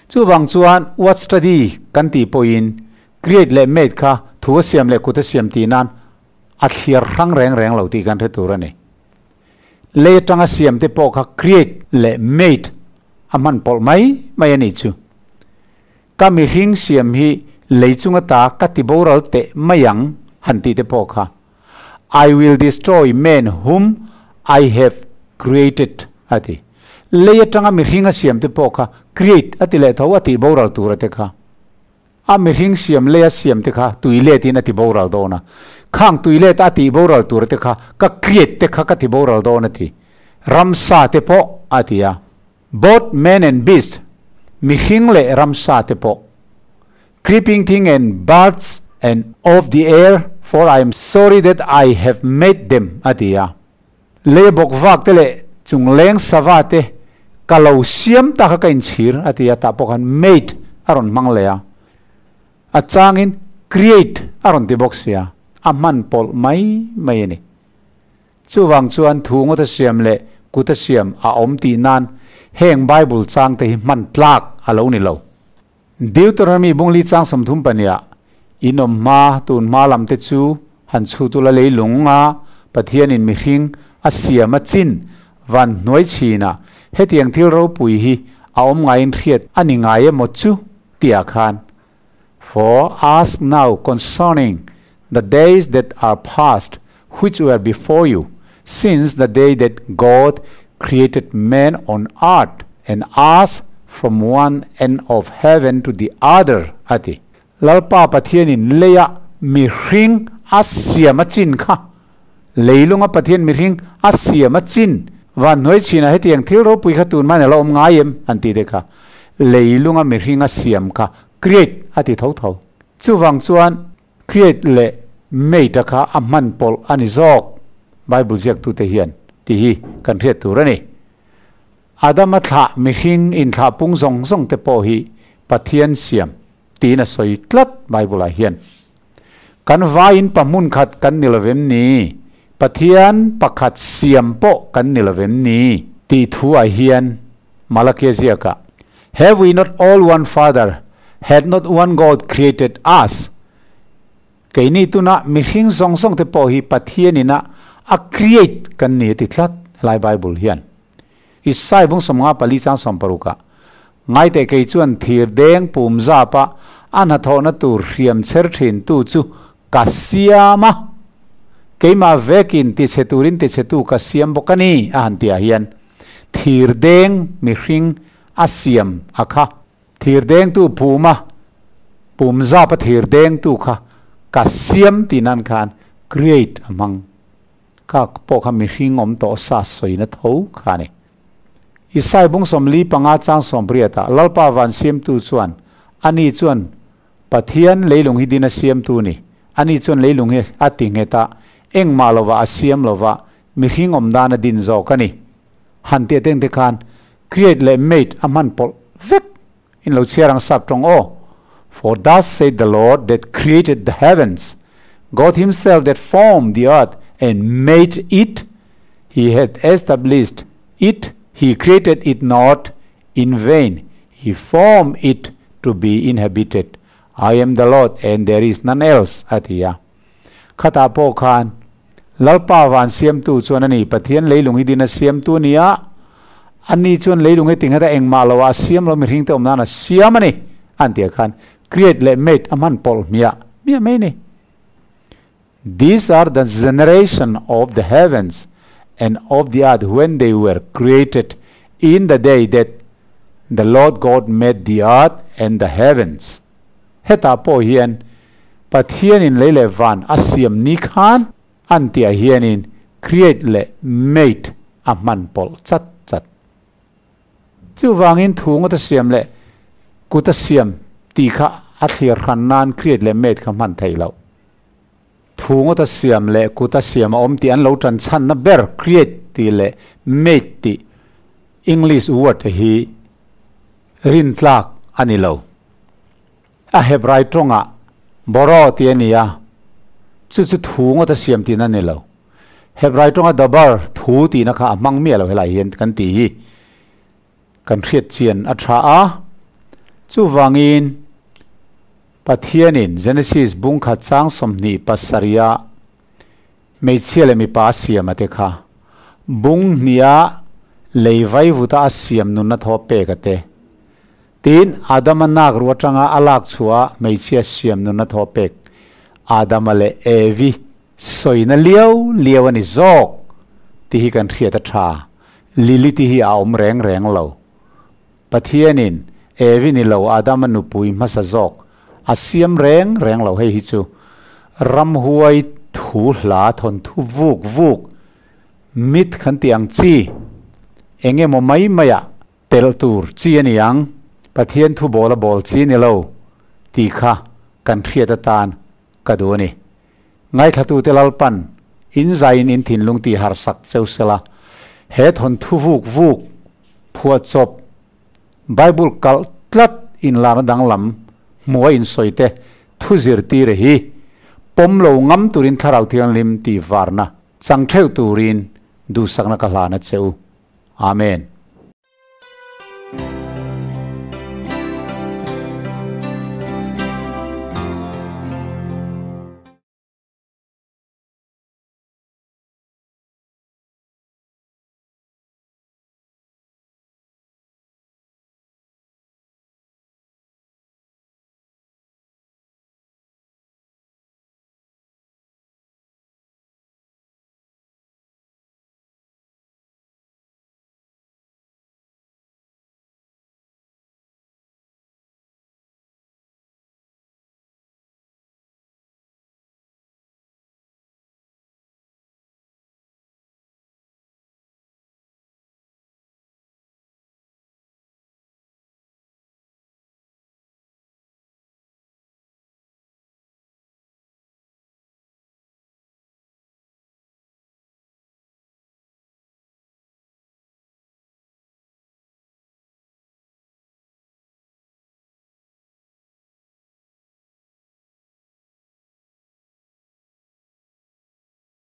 Chuvang chuan what study kan tih pawhin create leh made kha thu a siam leh kut a siam tih nan a thliar hrang reng reng lo tih kan hre tur a ni. Lei atanga siam te pawh kha create leh made a hman pawlh mai mai a nih chu. Ka mihring siam hi lei chunga ta ka ti boral teh mai ang han tih te pawh kha I will destroy man whom I have created a ti. Lei atanga mihring a siam te pawh kha create a ti leh tho a tih boral tur a te kha. A mihring siam lei a siam te kha tui let in a ti boral dawn a. Khang tui let a tih boral tur te kha ka create te kha ka ti boral dawn a ti. Ramsa te pawh a ti a. Both man and beast, mihring leh ramsa te pawh, creeping thing and birds and of the air, for I am sorry that I have made them, a ti a. Lei bawk vak te leh chungleng sava te ka lo siam ta kha ka inchhir, a ti a, tah pawh khan made a rawn hmang leh a. A changin create a rawn ti bawk sia, a hman pawlh mai mai a ni. Chuvang chuan thu ngawta siam leh kuta siam a awm tih nan heng Bible changte hi hman tlak a lo ni lo. Deuteronomy bungli chang 30 pahniha in awm hma tun hma lam te chu han chhut ula leilung a Pathianin mihring a siam a chin van hnuai chhinah hetiang thil ropui hi a awm ngaiin hriat a ni ngai emaw chu tihah khan For ask now concerning the days that are past which were before you, since the day that God created man on earth, and ask from one end of heaven to the other, a ti. Lalpa Pathianin leia mihring a siam a chin kha. Leilunga Pathian mihring a siam a chin van hnuai chinah hetiang thil ropui kha tun hman a la awm ngai em? an ti te kha. Leilunga mihring a siam kha create a ti tho tho. Chuvang chuan create leh made a kha a hman pawlh a ni zawk Bible ziaktute hian tih hi kan hriat tur a ni. Adama thlah mihring inthlah pung zawng zawng te pawh hi Pathian siam tiin a sawi tlat Bible ah hian. Kan vaiin pa hmun khat kan ni lovem ni? Pathian pakhat siam pawh kan ni lovem ni? Tih thu ah hian Malakia ziakah, Have we not all one Father? Hath not one God created us? Keini tuna mihring zawng zawng te pawh hi Pathianin a a create kan ni a ti tlat helai Bible hian. Isai bung 54 chang 60 ah, Ngaiteh kei chuan thir deng pum zap a a hnathawhna tur hriam chher thin tu chu ka siam a, keimah vekin tichhe turin tichhetu ka siam bawk a ni a han tihah hian thir deng mihring a siam a kha. Thir dengtu puma pum zap a thir dengtu kha ka siam tih nan khan create a hmang. Kha pawh kha mihring awm tawh sa sawina tho kha a ni. Isai bung 45 chang 80 ah Lalpa van siamtu chuan ani chuan Pathian leilung hi din a siamtu ni. Ani chuan leilung hi a ti nghet a, engmah lovah a siam lova mihring awm dan a din zawk a ni. Han tih ateng te khan create leh made a hman pawlh vek in lo chhiar ang sap tawng aw. For thus said the Lord that created the heavens, God himself that formed the earth and made it, he hath established it, he created it not in vain, he formed it to be inhabited. I am the Lord and there is none else, a ti a. Khatah pawh khan Lalpa van siamtu chuan a ni, Pathian leilung hi din a siamtu a ni a, ani chuan leilung hi tingheta engmah lo ah a siam lo, mihring te awm nan a siam a ni, an tih ah khan create leh made a hman pawlh hmiah hmiah mai a ni. These are the generation of the heavens and of the earth when they were created in the day that the Lord God made the earth and the heavens. Hetah pawh hian Pathianin lei leh van a siam ni khan an tihah hianin create leh made a hman pawlh chat chat. Chuvangin thu ngawt a siam leh kut a siam tih kha a thlir hran nan create leh made kha hman theih loh. Thu ngawt a siam leh kut a siam a awm tih an lo tan chhanna ber create tih leh made tih English word hi rintlak a ni lo. A Hebrai tawngah boro tih a ni a, chu chu thu ngawt a siam tihna a ni lo. Hebrai tawnga dabar, thu tihna kha a hmang miah lo helai hian kan tih hi kan hriat chian a tha a. Chuvangin Pathianin Genesis bungkhat chang 27 a hmeichhia leh mipa a siam a te kha bung hniha lei vaivuta a siam nunna thaw pek a te. Tin, Adama nak ruh atanga a lak chhuah a hmeichhia siam nunna thaw pek Adama leh Evi sawina liau liau a ni zawk tih hi kan hriat a tha. Lilith-i hi a awm reng reng lo. Pathianin Evi ni lo Adama nupui hmasa zawk a siam reng reng lo hei hi chu ramhuai thu hla thawnthu vuk vuk mit kan tih ang chi eng emaw mai maiah Telh tur chi a ni ang, Pathian thu bawl a bawl chi ni lo tih kha kan hriat atan ka duh a ni. Ngaithlatute Lalpan in zaiin in thinlung tih harsak cheu sela, he thawnthu vuk vuk, phuahchawp, Bible kalh tlat inlarna danglam hmuha insawite thu zirtir hi pawm lo ngam turin Thlarau Thianghlim tih varna chang theuh turin duhsakna ka hlan a che u. Amen.